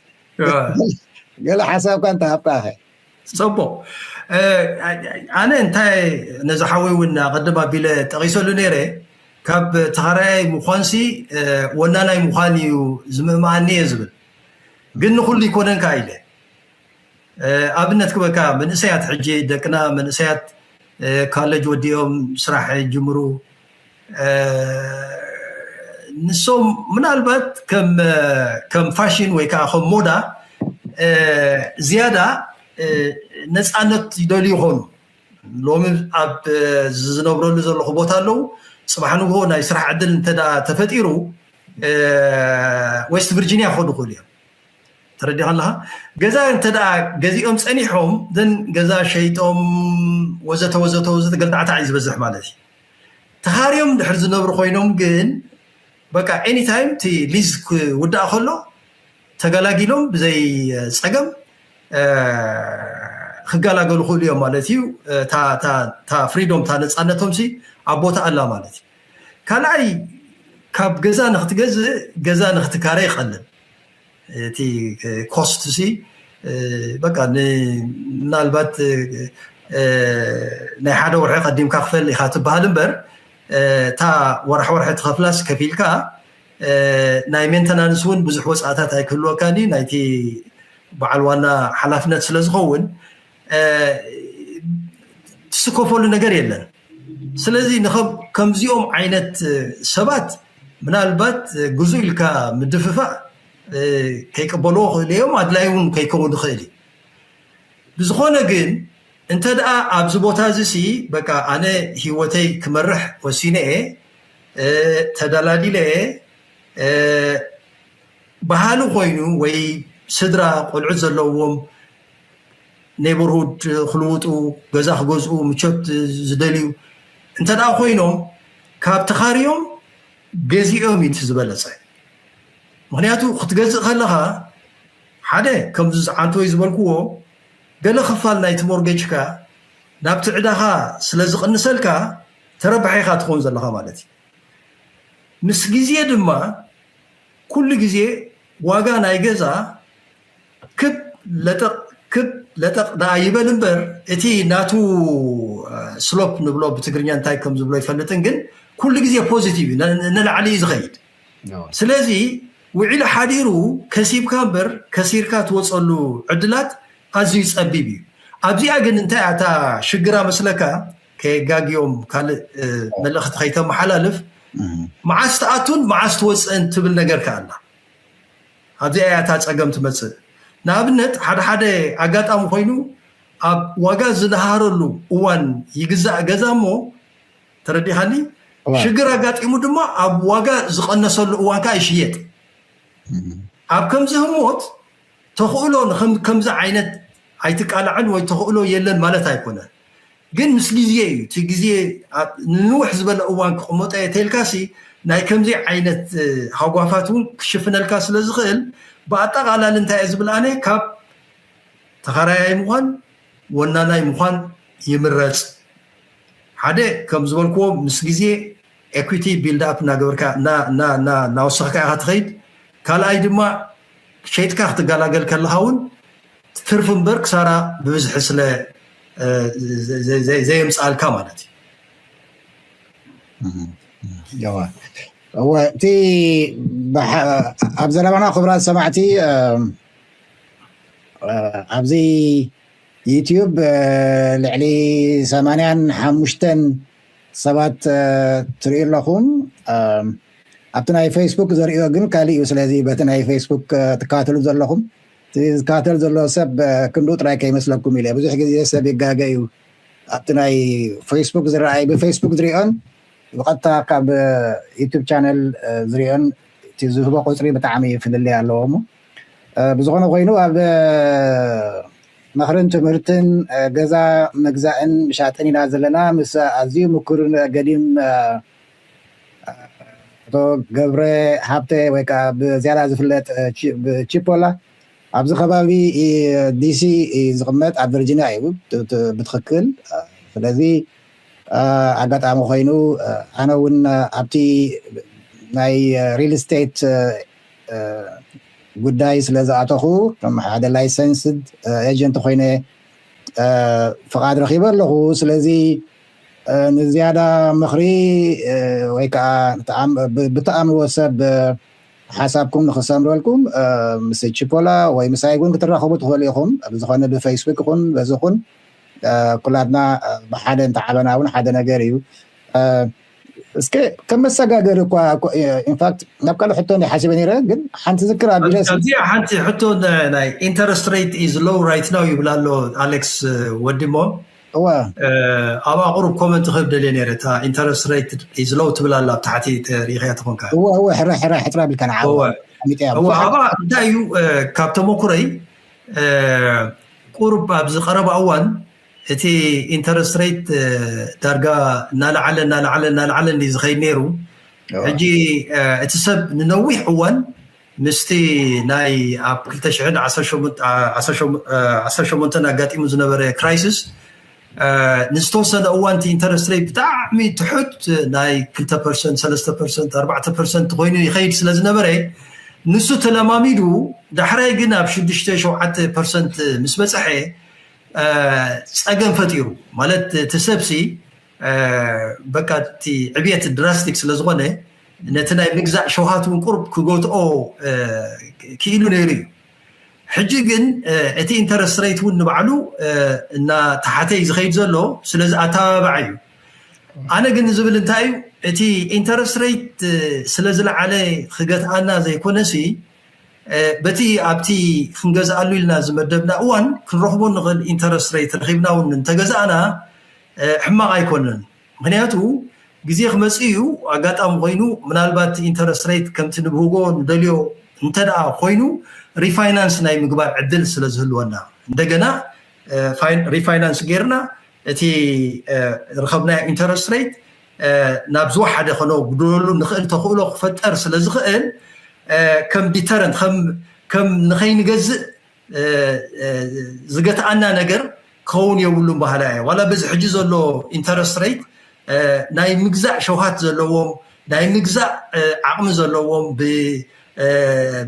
ገለ ሓሳብካ እንተሃብካ ኸ ፅቡቅ ኣነ እንታይ ነዚ ሓወይ እውን ኣቐድም ኣቢለ ጠቒሰሉ ነይረ ካብ ተኻራያይ ምዃንሲ ወናናይ ምዃን እዩ ዝምእምኣኒ እየ ዝብል ግን ንኩሉ ይኮነን ከዓ ኢለ ኣብነት ክበካ መንእሰያት ሕጂ ደቅና መንእሰያት ካለጅ ወዲኦም ስራሕ ጅምሩ ንሶም ምናልባት ከም ፋሽን ወይ ከዓ ከም ሞዳ ዝያዳ ነፃነት ይደልዩ ይኾኑ። ሎሚ ኣብ ዝነብረሉ ዘለኹ ቦታ ኣለዉ። ፅባሕ ንግሆ ናይ ስራሕ ዕድል እንተ ተፈጢሩ ዌስት ቪርጂኒያ ክኸዱ ይኽእሉ እዮም። ተረዲኻ ኣለኻ? ገዛ እንተ ገዚኦም ፀኒሖም ዘን ገዛ ሸይጦም ወዘተ ወዘተ ወዘተ ገልጣዕታ እዩ ዝበዝሕ ማለት እዩ። ተኻርዮም ድሕር ዝነብሩ ኮይኖም ግን በቃ ኤኒታይም እቲ ሊዝ ክውዳእ ከሎ ተገላጊሎም ብዘይ ፀገም ክገላገሉ ክእሉ እዮም ማለት እዩ። እታ ፍሪዶም እታ ነፃነቶም ሲ ኣብ ቦታ ኣላ ማለት እዩ። ካልኣይ ካብ ገዛ ንክትገዝእ ገዛ ንክትካረ ይቀልል። እቲ ኮስት ሲ በቃ ምናልባት ናይ ሓደ ወርሒ ቀዲምካ ክፈል ኢካ ትበሃል እምበር እታ ወራሕ ወርሒ ትኸፍላስ ከፊልካ ናይ ሜንተናንስ እውን ብዙሕ ወፃእታት ኣይክህልወካን እዩ ናይቲ በዓል ዋና ሓላፍነት ስለ ዝኸውን ትስከፈሉ ነገር የለን። ስለዚ ከምዚኦም ዓይነት ሰባት ምናልባት ግዙእ ኢልካ ምድፍፋእ ከይቀበልዎ ክእል እዮም ኣድላይ እውን ከይከውን ይኽእል እዩ። ብዝኾነ ግን እንተ ደኣ ኣብዚ ቦታ እዚ ሲ በቃ ኣነ ህይወተይ ክመርሕ ወሲነ እየ፣ ተደላዲለ እየ፣ ባህሊ ኮይኑ ወይ ስድራ ቆልዑት ዘለዎም ኔበርሁድ ክልውጡ፣ ገዛ ክገዝኡ፣ ምቾት ዝደልዩ እንተ ደኣ ኮይኖም ካብ ተኻርዮም ገዚኦም እዩ እቲ ዝበለፀ። ምክንያቱ ክትገዝእ ከለኻ ሓደ ከምዚ ዝዓንተወይ ዝበልክዎ ገለ ክፋል ናይቲ ሞርጌጅካ ናብቲ ዕዳኻ ስለ ዝቕንሰልካ ተረባሒ ኢኻ ትኸውን ዘለኻ ማለት እዩ። ምስ ግዜ ድማ ኩሉ ግዜ ዋጋ ናይ ገዛ ክብ ለጠቕ ክብ ለጠቕ ደኣ ይበል እምበር እቲ ናቱ ስሎፕ ንብሎ ብትግርኛ እንታይ ከም ዝብሎ ይፈልጥን ግን ኩሉ ግዜ ፖዚቲቭ እዩ ንላዕሊ እዩ ዝኸይድ። ስለዚ ውዒሉ ሓዲሩ ከሲብካ እምበር ከሲርካ ትወፀሉ ዕድላት ኣዝዩ ፀቢብ እዩ። ኣብዚኣ ግን እንታይ እታ ሽግራ መስለካ ከየጋግዮም ካልእ መልእኽቲ ከይተመሓላልፍ መዓስ ትኣቱን መዓስ ትወፅእን ትብል ነገር ከኣላ ኣብዚኣ እያ እታ ፀገም ትመፅእ። ንኣብነት ሓደ ሓደ ኣጋጣሚ ኮይኑ ኣብ ዋጋ ዝነሃረሉ እዋን ይግዛእ ገዛ እሞ ተረዲኻኒ ሽግር ኣጋጢሙ ድማ ኣብ ዋጋ ዝቐነሰሉ እዋን ከዓ ይሽየጥ። ኣብ ከምዚ ህሞት ተኽእሎ ከምዚ ዓይነት ኣይትቃላዕን ወይ ተኽእሎ የለን ማለት ኣይኮነን። ግን ምስ ግዜ እዩ እቲ ግዜ ንንውሕ ዝበለ እዋን ክቕመጦ እየ ተልካሲ ናይ ከምዚ ዓይነት ሃጓፋት እውን ክሽፍነልካ ስለ ዝኽእል ብኣጠቓላሊ እንታይ እየ ዝብል ኣነ ካብ ተኻራያይ ምዃን ወናናይ ምዃን ይምረፅ። ሓደ ከም ዝበልክዎ ምስ ግዜ ኤኩቲ ቢልድ ኣፕ እናገበርካ እናወሰኽካ ኢኻ ትኸይድ። ካልኣይ ድማ ሸይጥካ ክትገላገል ከለኻ እውን ትርፊ እምበር ክሳራ ብብዝሒ ስለ ዘየምፅኣልካ ማለት እዩ። እወ እቲ ኣብ ዘረባና ክቡራት ሰማዕቲ ኣብዚ ዩትዩብ ልዕሊ ሰማንያን ሓሙሽተን ሰባት ትርእዩ ኣለኹም። ኣብቲ ናይ ፌስቡክ ዘርእዮ ግን ካልእ እዩ። ስለዚ በቲ ናይ ፌስቡክ ትካተሉ ዘለኹም ዝካተል ዘሎ ሰብ ክንዱ ጥራይ ከይመስለኩም ኢለ። ብዙሕ ግዜ ሰብ ይጋገ እዩ ኣብቲ ናይ ፌስቡክ ዝረኣይ ብፌስቡክ ዝሪኦን ብቐጥታ ካብ ዩቱብ ቻነል ዝሪኦን እቲ ዝህቦ ቁፅሪ ብጣዕሚ ፍልልይ ኣለዎ። እሞ ብዝኾነ ኮይኑ ኣብ ምኽርን ትምህርትን ገዛ ምግዛእን ምሻጥን ኢና ዘለና። ምስ ኣዝዩ ምኩር ገዲም ኣቶ ገብረ ሃብተ ወይ ከዓ ብዝያዳ ዝፍለጥ ብቺፖላ ኣብዚ ከባቢ ዲሲ ዝቕመጥ ኣብ ቨርጂኒያ እዩ ብትኽክል። ስለዚ ኣጋጣሚ ኮይኑ ኣነ እውን ኣብቲ ናይ ሪል ስቴት ጉዳይ ስለ ዝኣተኹ ከም ሓደ ላይሰንስድ ኤጀንት ኮይነ ፍቓድ ረኺበ ኣለኹ። ስለዚ ንዝያዳ ምኽሪ ወይ ከዓ ብትኣምንዎ ሰብ ሓሳብኩም ንክሰምረልኩም ምስ ቺፖላ ወይ ምሳይ እውን ክትራኸቡ ትኽእሉ ኢኹም። ብዝኾነ ብፌስቡክ ይኹን በዚ ይኹን ኩላትና ብሓደ እንተዓበና እውን ሓደ ነገር እዩ። እስከ ከም መሰጋገሪ እኳ ኢንፋክት ናብ ካልእ ሕቶ እንዲ ሓሲበ ነይረ ግን ሓንቲ ዝክር ኣቢለ ኣብዚ ሓንቲ ሕቶ ናይ ኢንተረስት ሬት ኢዝ ሎው ራይት ናው ይብል ኣሎ ኣሌክስ ወዲሞ። እዋ ኣብ ኣቁሩብ ኮመንት ክህብ ደልየ ነይረ እታ ኢንተረስት ሬት ኢዝ ሎው ትብል ኣላ ኣብ ታሕቲ ተሪኢኻያ ተኾንካ። እዋ እዋ ሕራ ሕራ ሕጥራ ቢልካ ንዓ እዋ እዋ ኣባ እንታይ እዩ ካብ ተመኩረይ ቁሩብ ኣብዚ ቀረባ እዋን እቲ ኢንተረስት ሬት ዳርጋ እናለዓለ እናለዓለ እናለዓለ እንዲ ዝኸይድ ነይሩ። ሕጂ እቲ ሰብ ንነዊሕ እዋን ምስቲ ናይ ኣብ ክልተ ሽሕን ዓሰርተ ሸሞንተን ኣጋጢሙ ዝነበረ ክራይሲስ ንዝተወሰነ እዋን እቲ ኢንተረስት ሬት ብጣዕሚ ትሑት ናይ ክልተ ፐርሰንት ሰለስተ ፐርሰንት ኣርባዕተ ፐርሰንት ኮይኑ ይኸይድ ስለ ዝነበረ ንሱ ተለማሚዱ ዳሕራይ ግን ኣብ ሽዱሽተ ሸውዓተ ፐርሰንት ምስ በፀሐ ፀገም ፈጢሩ ማለት እቲ ሰብሲ በቃ እቲ ዕብየት ድራስቲክ ስለ ዝኾነ ነቲ ናይ ምግዛእ ሸውሃት እውን ቁሩብ ክገትኦ ክኢሉ ነይሩ እዩ። ሕጂ ግን እቲ ኢንተረስት ሬት እውን ንባዕሉ እናተሓተ እዩ ዝኸይድ ዘሎ። ስለዚ ኣተባባዕ እዩ። ኣነ ግን ዝብል እንታይ እዩ፣ እቲ interest rate ስለ ዝለዓለ ክገትኣና ዘይኮነሲ፣ በቲ ኣብቲ ክንገዝኣሉ ኢልና ዝመደብና እዋን ክንረኽቦ ንኽእል interest rate ረኺብና እውን እንተገዛእና ሕማቕ ኣይኮነን። ምክንያቱ ግዜ ክመፅእ እዩ። ኣጋጣሚ ኮይኑ ምናልባት interest rate ከምቲ ንብህጎ ንደልዮ እንተደኣ ኮይኑ refinance ናይ ምግባር ዕድል ስለ ዝህልወና እንደገና refinance ጌርና እቲ ዝረኸብናዮ interest rate ናብ ዝወሓደ ከነጉድለሉ ንኽእል ተኽእሎ ክፈጠር ስለ ዝኽእል ከም deterrent ከም ንኸይንገዝእ ዝገትኣና ነገር ክኸውን የብሉን በሃላይ እየ። ዋላ በዚ ሕጂ ዘሎ interest rate ናይ ምግዛእ ሸውሃት ዘለዎም ናይ ምግዛእ ዓቕሚ ዘለዎም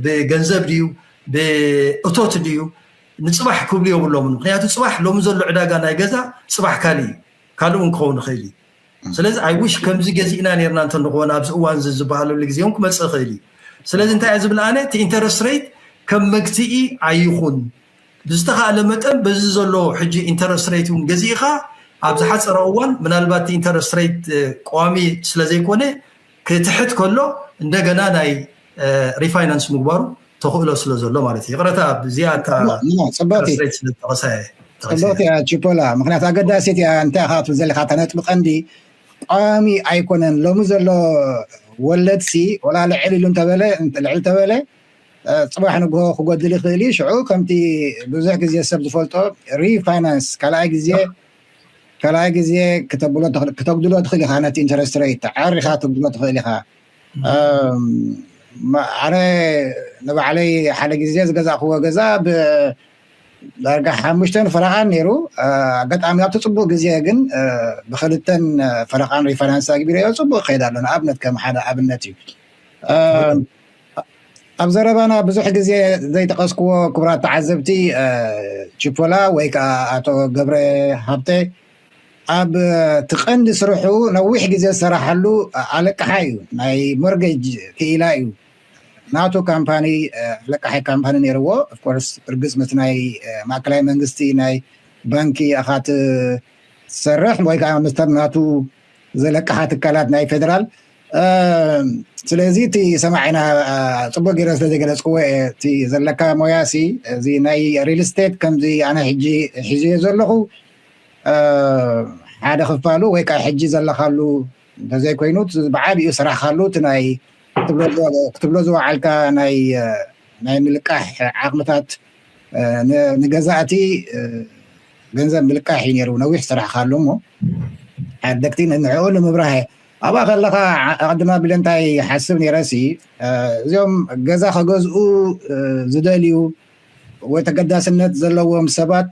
ብገንዘብ ድዩ ብእቶት ድዩ ንፅባሕ ክብሉ የብሎምን። ምክንያቱ ፅባሕ ሎሚ ዘሎ ዕዳጋ ናይ ገዛ ፅባሕ ካልእ እዩ፣ ካልእ እውን ክኸውን ይኽእል እዩ። ስለዚ I wish ከምዚ ገዚእና ነርና እንተንኾን ኣብዚ እዋን እዚ ዝበሃለሉ ግዜ እውን ክመፅእ ይኽእል እዩ። ስለዚ እንታይ እየ ዝብል ኣነ እቲ interest rate ከም መግትኢ ኣይኹን፣ ብዝተኻእለ መጠን በዚ ዘሎ ሕጂ interest rate እውን ገዚእኻ ኣብ ዝሓፀረ እዋን ምናልባት እቲ interest rate ቀዋሚ ስለዘይኮነ ክትሕት ከሎ እንደገና ናይ refinance ምግባሩ ተኽእሎ ስለ ዘሎ ማለት እዩ። ይቕረታ ብዚኣ እታ ጽብቕቲ ስለዝጠቐሳ ጽብቕቲ እያ ቺፖላ። ምክንያቱ ኣገዳሲት እያ። እንታይ ኢኻ ትብል ዘለካ እታ ነጥቢ ቀንዲ ቋሚ ኣይኮነን። ሎሚ ዘሎ ወለድሲ ወላ ልዕል ኢሉ እንተበለ ልዕል ተበለ ጽባሕ ንግሆ ክጎድል ይኽእል እዩ። ሽዑ ከምቲ ብዙሕ ግዜ ሰብ ዝፈልጦ refinance ካልኣይ ግዜ ካልኣይ ግዜ ክተብሎ ክትጉድሎ ትኽእል ኢኻ። ነቲ interest rate ዓሪኻ ትጉድሎ ትኽእል ኢኻ። ኣነ ንባዕለይ ሓደ ግዜ ዝገዛእክዎ ገዛ ብ ዳርጋ ሓሙሽተን ፈረቓን ነይሩ። ኣጋጣሚ ኣብቲ ፅቡቅ ግዜ ግን ብክልተን ፈረቓን refinance ኣግቢረዮ ፅቡቅ ይኸይድ ኣሎ። ንኣብነት ከም ሓደ ኣብነት እዩ። ኣብ ዘረባና ብዙሕ ግዜ ዘይጠቐስክዎ ክቡራት ተዓዘብቲ ቺፖላ ወይ ከዓ ኣቶ ገብረ ሃብተ ኣብ እቲ ቀንዲ ስርሑ ነዊሕ ግዜ ዝሰራሓሉ ኣለቃሓ እዩ። ናይ mortgage ክኢላ እዩ። ናቱ ካምፓኒ ኣለቃሓይ ካምፓኒ ነይርዎ። Of course ርግፅ ምስ ናይ ማእከላይ መንግስቲ ናይ ባንኪ ኣኻት ትሰርሕ ወይ ከዓ ምስተር ናቱ ዘለቃሓ ትካላት ናይ ፌደራል ስለዚ እቲ ሰማዒና ፅቡቅ ገይረ ስለ ዘገለፅክዎ እቲ ዘለካ ሞያ ሲ እዚ ናይ real estate ከምዚ ኣነ ሕጂ ሒዝዮ ዘለኹ ሓደ ክፋሉ ወይ ከዓ ሕጂ ዘለካሉ እንተዘይኮይኑ ብዓብኡ ስራሕካሉ እቲ ናይ ክትብሎ ዝወዓልካ ናይ ናይ ምልቃሕ ዓቕምታት ንገዛእቲ ገንዘብ ምልቃሕ እዩ ነይሩ። ነዊሕ ስራሕካሉ እሞ ሓደግቲ ንዕኡ ንምብራህ ኣብኣ ከለካ ኣቅድማ ቢለ እንታይ ሓስብ ነይረሲ እዚኦም ገዛ ከገዝኡ ዝደልዩ ወይ ተገዳስነት ዘለዎም ሰባት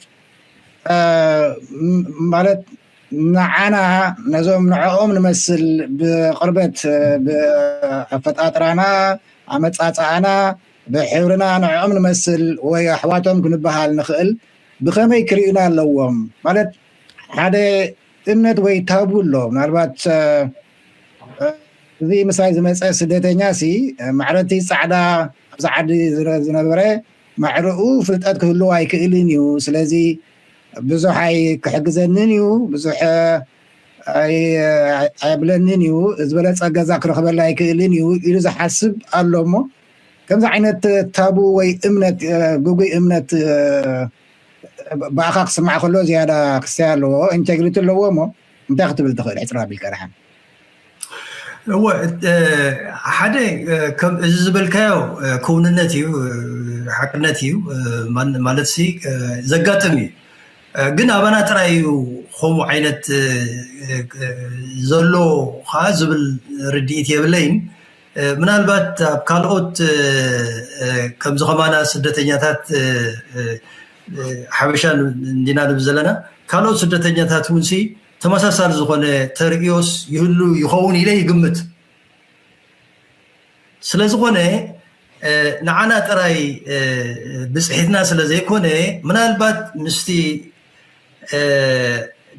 ማለት ንዓና ነዞም ንዕኦም ንመስል ብቅርበት ብኣፈጣጥራና ኣመፃፅኣና ብሕብርና ንዕኦም ንመስል ወይ ኣሕዋቶም ክንበሃል ንኽእል ብኸመይ ክርእዩና ኣለዎም ማለት ሓደ እምነት ወይ ታቡ ኣሎ። ምናልባት እዚ ምሳይ ዝመፀ ስደተኛ ሲ ማዕረቲ ፃዕዳ ኣብዚ ዓዲ ዝነበረ ማዕረኡ ፍልጠት ክህልዎ ኣይክእልን እዩ። ስለዚ ብዙሕ ኣይክሕግዘንን እዩ፣ ብዙሕ ኣይብለንን እዩ፣ ዝበለፀ ገዛ ክረኽበላ ኣይክእልን እዩ ኢሉ ዝሓስብ ኣሎ። እሞ ከምዚ ዓይነት ታቡ ወይ እምነት ግጉይ እምነት ብኣኻ ክስማዕ ከሎ ዝያዳ ክስተይ ኣለዎ። Integrity ኣለዎ። እሞ እንታይ ክትብል ትኽእል ሕፅር ኣቢልካ ደሓን እወ ሓደ ከም እዚ ዝበልካዮ ክውንነት እዩ፣ ሓቅነት እዩ። ማለት ሲ ዘጋጥም እዩ፣ ግን ኣባና ጥራይ እዩ ከምኡ ዓይነት ዘሎ ከዓ ዝብል ርድኢት የብለይን። ምናልባት ኣብ ካልኦት ከምዚ ከማና ስደተኛታት ሓበሻ እንዲና ንብል ዘለና ካልኦት ስደተኛታት እውን ሲ ተመሳሳሊ ዝኾነ ተርእዮስ ይህሉ ይኸውን ኢለ ይግምት። ስለዝኾነ ንዓና ጥራይ ብፅሒትና ስለ ዘይኮነ ምናልባት ምስቲ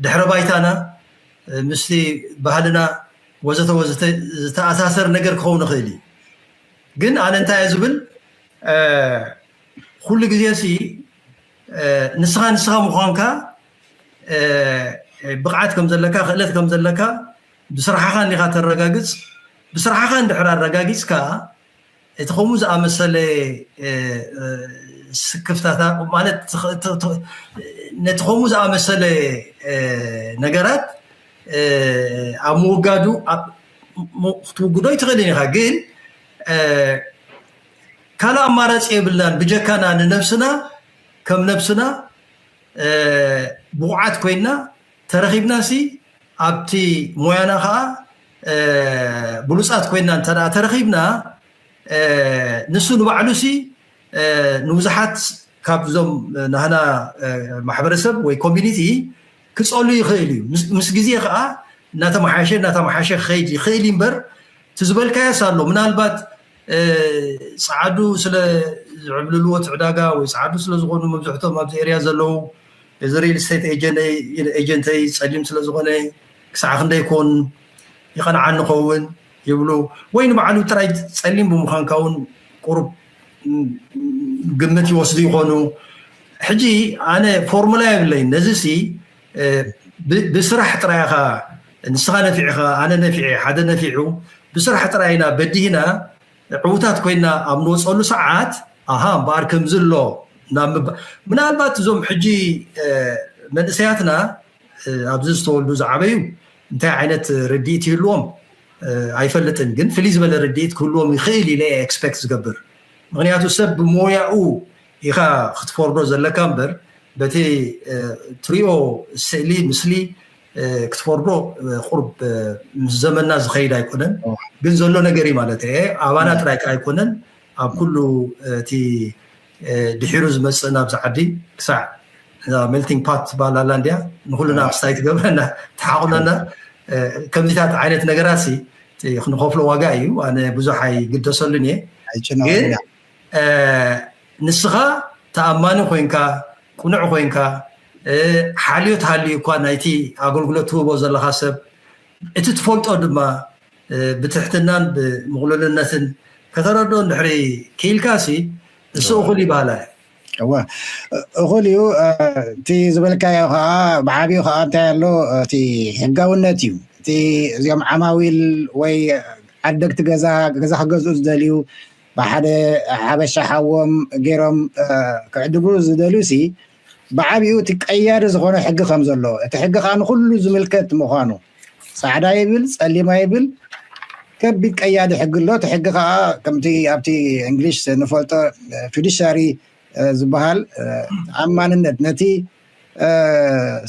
ድሕረ ባይታና ምስቲ ባህልና ወዘተ ወዘተ ዝተኣሳሰር ነገር ክኸውን ይኽእል እዩ። ግን ኣነ እንታይ እየ ዝብል ኩሉ ግዜ ሲ ንስኻ ንስኻ ምዃንካ ብቕዓት ከም ዘለካ ክእለት ከም ዘለካ ብስራሕኻ እንዲኻ ተረጋግፅ። ብስራሕኻ እንድሕር ኣረጋጊፅካ፣ እቲ ከምኡ ዝኣመሰለ ስክፍታታ ማለት ነቲ ከምኡ ዝኣመሰለ ነገራት ኣብ ምውጋዱ ክትውግዶ ይትኽእልን ኢኻ። ግን ካልእ ኣማራፂ የብልናን። ብጀካና ንነብስና ከም ነብስና ብቑዓት ኮይና ተረኺብናሲ ኣብቲ ሞያና ከዓ ብሉፃት ኮይና እንተ ተረኺብና፣ ንሱ ንባዕሉሲ ንብዙሓት ካብዞም ናህና ማሕበረሰብ ወይ ኮሚኒቲ ክፀሉ ይኽእል እዩ። ምስ ግዜ ከዓ እናተመሓሸ እናተመሓሸ ክኸይድ ይኽእል እዩ። እምበር እቲ ዝበልካዮስ ኣሎ። ምናልባት ፀዓዱ ስለ ዝዕብልልዎ እቲ ዕዳጋ ወይ ፀዓዱ ስለ ዝኾኑ መብዝሕቶም ኣብዚ ኤርያ ዘለዉ እዚ ሪል ስቴት ኤጀንተይ ፀሊም ስለ ዝኾነ ክሳዕ ክንደይ ኮን ይቐንዓኒ ኸውን ይብሉ፣ ወይ ንባዕሉ ጥራይ ፀሊም ብምዃንካ እውን ቁሩብ ግምት ይወስዱ ይኾኑ። ሕጂ ኣነ ፎርሙላ የብለይን ነዚ ሲ ብስራሕ ጥራይ ኢኻ ንስኻ ነፊዕኻ ኣነ ነፊዐ ሓደ ነፊዑ ብስራሕ ጥራይ ኢና በዲህና ዕውታት ኮይና ኣብ ንወፀሉ ሰዓት ኣሃ እምበኣር ከምዚ ኣሎ ናብ ምባ ምናልባት እዞም ሕጂ መንእሰያትና ኣብዚ ዝተወልዱ ዝዓበዩ እንታይ ዓይነት ርድኢት ይህልዎም ኣይፈልጥን፣ ግን ፍልይ ዝበለ ርድኢት ክህልዎም ይኽእል ኢለ ኤክስፔክት ዝገብር። ምክንያቱ ሰብ ብሞያኡ ኢኻ ክትፈርዶ ዘለካ እምበር በቲ ትሪኦ ስእሊ ምስሊ ክትፈርዶ ቁርብ ምስ ዘመንና ዝኸይድ ኣይኮነን። ግን ዘሎ ነገር እዩ ማለት እየ። ኣባና ጥራይ ከ ኣይኮነን፣ ኣብ ኩሉ እቲ ድሒሩ ዝመፅእ ናብዚ ዓዲ ክሳዕ ሜልቲንግ ፓት ትበሃል ኣላ እንዲያ ንኩልና ክስታይ ትገብረና ትሓቑነና ከምዚታት ዓይነት ነገራት ክንኸፍሎ ዋጋ እዩ። ኣነ ብዙሕ ኣይግደሰሉን እየ። ግን ንስኻ ተኣማኒ ኮይንካ ቁኑዕ ኮይንካ ሓልዮት ሃልዩ እኳ ናይቲ ኣገልግሎት ትህቦ ዘለኻ ሰብ እቲ ትፈልጦ ድማ ብትሕትናን ብምቕሉልነትን ከተረድኦ እንድሕሪ ክኢልካ ሲ እሱ እኹል ይበሃላ። እወ እኹል እዩ። እቲ ዝበልካዮ ከዓ ብዓብዩ ከዓ እንታይ ኣሎ እቲ ሕጋውነት እዩ። እቲ እዚኦም ዓማዊል ወይ ዓደግቲ ገዛ ገዛ ክገዝኡ ዝደልዩ ብሓደ ሓበሻ ሓዎም ገይሮም ክዕድጉ ዝደልዩ ሲ ብዓብኡ እቲ ቀያዲ ዝኾነ ሕጊ ከም ዘሎ እቲ ሕጊ ከዓ ንኩሉ ዝምልከት ምዃኑ ፃዕዳ ይብል ፀሊማ ይብል ከቢድ ቀያዲ ሕጊ ኣሎ። እቲ ሕጊ ከዓ ከምቲ ኣብቲ እንግሊሽ ንፈልጦ ፊዱሻሪ ዝበሃል ተኣማንነት ነቲ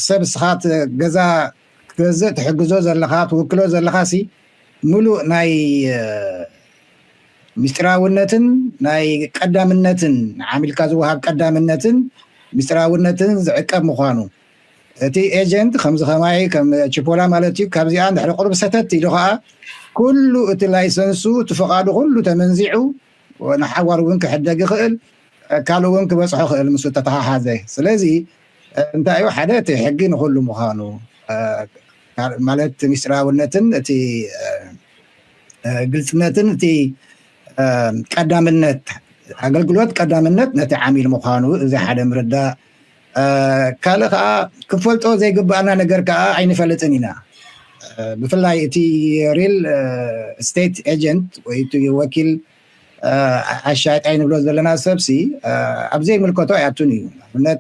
ሰብ ስኻት ገዛ ክትገዝእ ትሕግዞ ዘለኻ ትውክሎ ዘለኻ ሲ ሙሉእ ናይ ምስጢራውነትን ናይ ቀዳምነትን ዓሚልካ ዝወሃብ ቀዳምነትን ምስጢራውነትን ዝዕቀብ ምዃኑ እቲ ኤጀንት ከምዚ ከማይ ከም ቺፖላ ማለት እዩ። ካብዚኣ እንድሕሪ ቁሩብ ሰተት ኢሉ ከዓ ኩሉ እቲ ላይሰንሱ እቲ ፍቓዱ ኩሉ ተመንዚዑ ንሓዋር እውን ክሕደግ ይኽእል፣ ካልእ እውን ክበፅሖ ይኽእል ምስ ተተሓሓዘ። ስለዚ እንታይ እዩ ሓደ እቲ ሕጊ ንኩሉ ምዃኑ ማለት ምስጢራውነትን እቲ ግልፅነትን እቲ ቀዳምነት ኣገልግሎት ቀዳምነት ነቲ ዓሚል ምዃኑ እዚ ሓደ ምርዳእ። ካልእ ከዓ ክፈልጦ ዘይግባኣና ነገር ከዓ ኣይንፈልጥን ኢና። ብፍላይ እቲ ሪል ስቴት ኤጀንት ወይ እቲ ወኪል ኣሻጣይ ንብሎ ዘለና ሰብሲ ኣብ ዘይምልከቶ ኣይኣቱን እዩ። ንኣብነት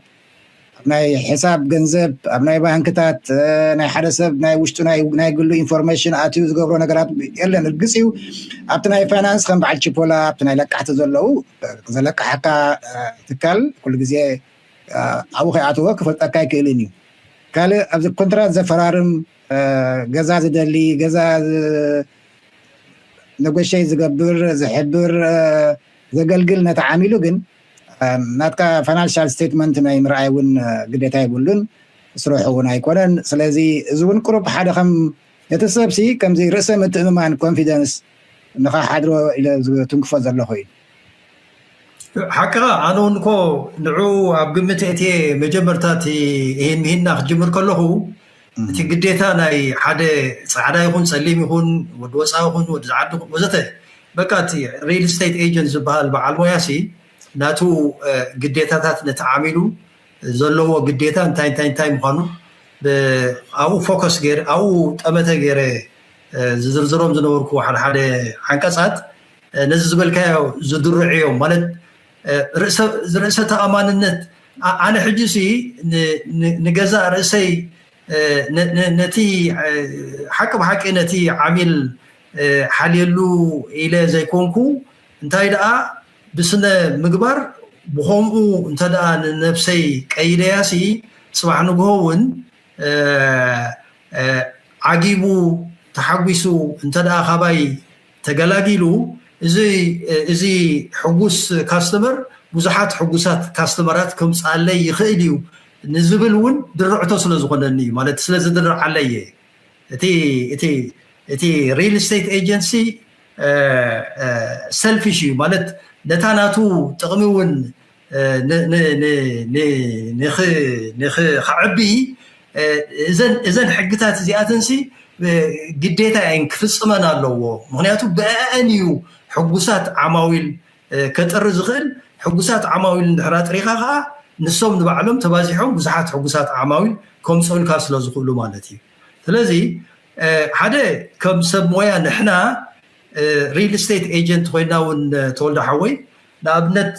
ኣብ ናይ ሕሳብ ገንዘብ ኣብ ናይ ባንክታት ናይ ሓደ ሰብ ናይ ውሽጡ ናይ ግሉ ኢንፎርሜሽን ኣትዩ ዝገብሮ ነገራት የለን። እርግፅ እዩ ኣብቲ ናይ ፋይናንስ ከም በዓል ቺፖላ ኣብቲ ናይ ለቃሕቲ ዘለዉ ዘለቃሓካ ትካል ኩሉ ግዜ ኣብኡ ከይኣተወ ክፈልጠካ ኣይክእልን እዩ። ካልእ ኣብዚ ኮንትራት ዘፈራርም ገዛ ዝደሊ ገዛ ነጎሸይ ዝገብር ዝሕብር ዘገልግል ነቲ ዓሚሉ ግን ናትካ ፋይናንሻል ስቴትመንት ናይ ምርኣይ እውን ግዴታ የብሉን። ስርሑ እውን ኣይኮነን። ስለዚ እዚ እውን ቁሩብ ሓደ ከም ነቲ ሰብሲ ከምዚ ርእሰ ምትእምማን ኮንፊደንስ ንኸሓድሮ ኢለ ዝትንክፎ ዘለኹ እዩ። ሓቅኻ ኣነ እውን እኮ ንዑ ኣብ ግምት እትየ መጀመርታ እቲ ይህን ምሂንና ክጅምር ከለኹ እቲ ግዴታ ናይ ሓደ ፃዕዳ ይኹን ፀሊም ይኹን ወዲ ወፃ ይኹን ወዲ ዝዓዲ ወዘተ በቃ እቲ ሪል ስቴት ኤጀንት ዝበሃል በዓል ሞያ ሲ ናቱ ግዴታታት ነቲ ዓሚሉ ዘለዎ ግዴታ እንታይ እንታይ እንታይ ምዃኑ ኣብኡ ፎከስ ገይረ ኣብኡ ጠመተ ገይረ ዝዝርዝሮም ዝነበርኩ ሓደ ሓደ ዓንቀፃት ነዚ ዝበልካዮ ዝድርዑ እዮም። ማለት ርእሰ ተኣማንነት፣ ኣነ ሕጂ ሲ ንገዛእ ርእሰይ ነቲ ሓቂ ብሓቂ ነቲ ዓሚል ሓልየሉ ኢለ ዘይኮንኩ፣ እንታይ ደኣ ብስነ ምግባር ብኸምኡ እንተ ደኣ ንነብሰይ ቀይደያ ሲ፣ ጽባሕ ንግሆ እውን ዓጊቡ ተሓጒሱ እንተ ደኣ ካባይ ተገላጊሉ፣ እዚ ሕጉስ ካስተመር ብዙሓት ሕጉሳት ካስተመራት ከምፅኣለይ ይኽእል እዩ ንዝብል እውን ድርዕቶ ስለ ዝኾነኒ እዩ። ማለት ስለ ዝድርዓለይ እየ። እቲ እቲ እቲ ሪል ስቴት ኤጀንሲ ሰልፊሽ እዩ። ማለት ነታ ናቱ ጥቕሚ እውን ንክዓቢ እዘን ሕግታት እዚኣተንሲ ግዴታ እየን ክፍፅመን ኣለዎ። ምክንያቱ ብአአን እዩ ሕጉሳት ዓማዊል ከጥሪ ዝኽእል። ሕጉሳት ዓማዊል እንድሕር ኣጥሪኻ ከዓ ንሶም ንባዕሎም ተባዚሖም ብዙሓት ሕጉሳት ዓማዊል ከምፅኡልካ ስለ ዝኽእሉ ማለት እዩ። ስለዚ ሓደ ከም ሰብ ሞያ ንሕና ሪል ስቴት ኤጀንት ኮይና እውን ተወልደ ሓወይ፣ ንኣብነት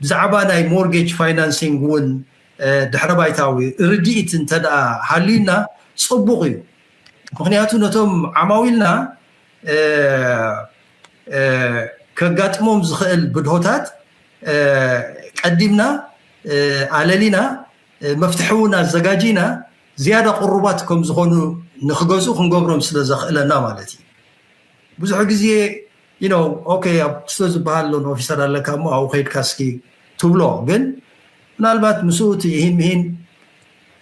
ብዛዕባ ናይ ሞርጌጅ ፋይናንሲንግ እውን ድሕረ ባይታዊ ርድኢት እንተ ደኣ ሃልዩና ፅቡቕ እዩ። ምክንያቱ ነቶም ዓማዊልና ከጋጥሞም ዝኽእል ብድሆታት ቀዲምና ኣለሊና መፍትሒ እውን ኣዘጋጂና ዝያዳ ቅሩባት ከም ዝኾኑ ንክገዝኡ ክንገብሮም ስለ ዘኽእለና ማለት እዩ። ብዙሕ ግዜ you know okay ኣብ ክስቶ ዝበሃል ሎን ኦፊሰር ኣለካ እሞ ኣብኡ ከይድካ እስኪ ትብሎ። ግን ምናልባት ምስኡ እቲ ይሂን ምሂን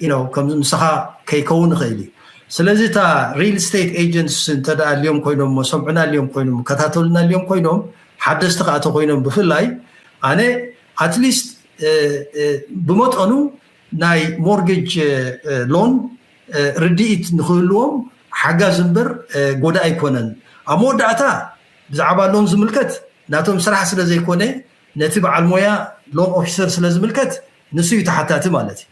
you know ከም ምሳኻ ከይከውን ይኽእል እዩ። ስለዚ እታ ሪል ስቴት ኤጀንትስ እንተ ደኣ ኣልዮም ኮይኖም እሞ ሰምዑና ኣልዮም ኮይኖም ከታተሉና ኣልዮም ኮይኖም ሓደስቲ ከኣ ተኮይኖም ብፍላይ ኣነ ኣትሊስት ብመጠኑ ናይ ሞርጌጅ ሎን ርድኢት ንክህልዎም ሓጋዝ እምበር ጎዳኢ ኣይኮነን። ኣብ መወዳእታ ብዛዕባ ሎን ዝምልከት ናቶም ስራሕ ስለ ዘይኮነ ነቲ በዓል ሞያ ሎን ኦፊሰር ስለ ዝምልከት ንሱ እዩ ተሓታቲ ማለት እዩ።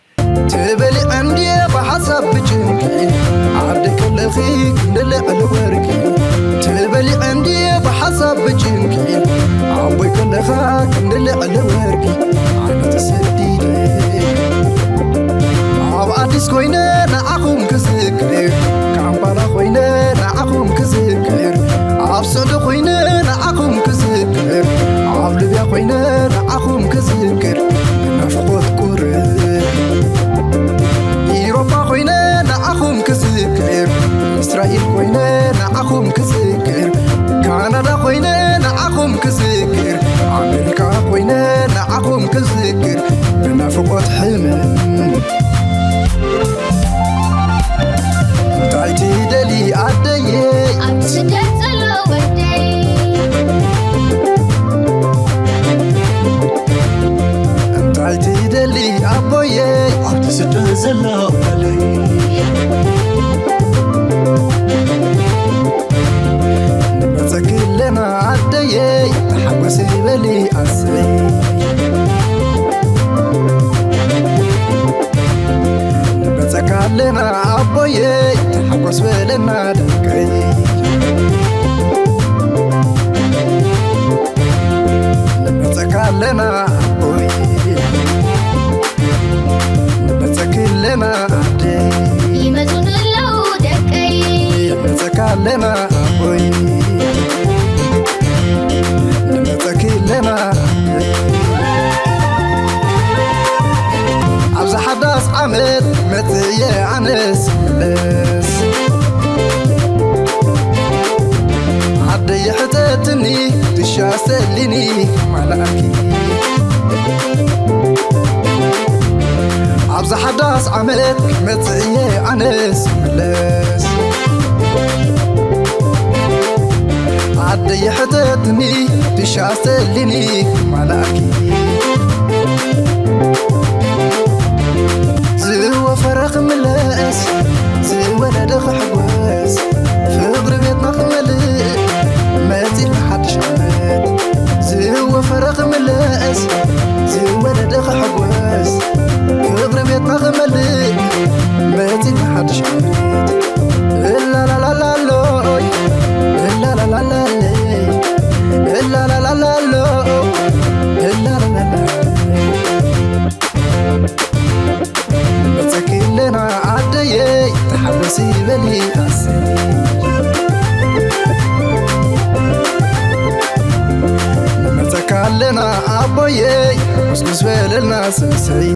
ትበሊዐ እንድየ ብሓሳብ ብጭንቂ ዓዲ ከለኺ ክንዲ ልዕሊ ወርቂ ትበሊዐ እንድየ ብሓሳብ ብጭንቂ ኣቦይ ከለኻ ክንዲ ልዕሊ ወርቂ ኣነ ተሰዲደ ኣብ ኣዲስ ኮይነ ንዓኹም ክዝክር ካምፓላ ኮይነ ንዓኹም ክዝክር ኣብ ስዑዲ ኮይነ ንዓኹም ክዝክር ኣብ ሊብያ ኮይነ ንዓኹም ክዝክር ናፍቆት ቁርብ ኢሮፓ ኮይነ ንዓኹም ክዝክር እስራኤል ኮይነ ንዓኹም ክዝክር ካናዳ ኮይነ ንዓኹም ክዝክር ኣሜሪካ ኮይነ ንዓኹም ክዝክር ብናፍቆት ሕመም እንታይ ትደሊ ኣደየ ኣብ ስደት ዘሎ ወደይ እንታይ ትደሊ ኣቦየ ኣብቲ ስደት ዘሎ ወደይ ንመፀኪ ኣለና ኣደየ ተሓጎሲ በሊ ኣሰይ ንመፀካ ኣለና ኣቦየ ተሓጎስ በለና ደቀይ ንመፀካ ኣለና ኣቦይ ንመፀኪ ኣለና ኣደይ ይመፁ ኣለዉ ደቀይ ንመፀካ ኣለና ኣቦይ ንመፀኪ ኣለና ኣደይ ኣብዚ ሓዳስ ዓመት መፅየ ኣነስ መለስ ኣደይ ሕተትኒ ትሻ ሰሊኒ ማላኪ ኣብዚ ሓዳስ ዓመት መፅእየ ኣነስ መለስ ኣደይ ሕተትኒ ትሻ ሰሊኒ ማላኪ ዝወፈረ ክምለስ ዝወለደ ክሕጎስ ፍቕሪ ቤትና ክመልእ መፂና ሓድሽ ዓመት ዝወፈረ ክምለስ ዝወለደ ክሕጎስ ፍቕሪ ቤትና ክመልእ መፂና ሓድሽ ዓመት እላላላላሎይ ኣቦየይ፣ ጎስጎስ በለልና ሰሰይ።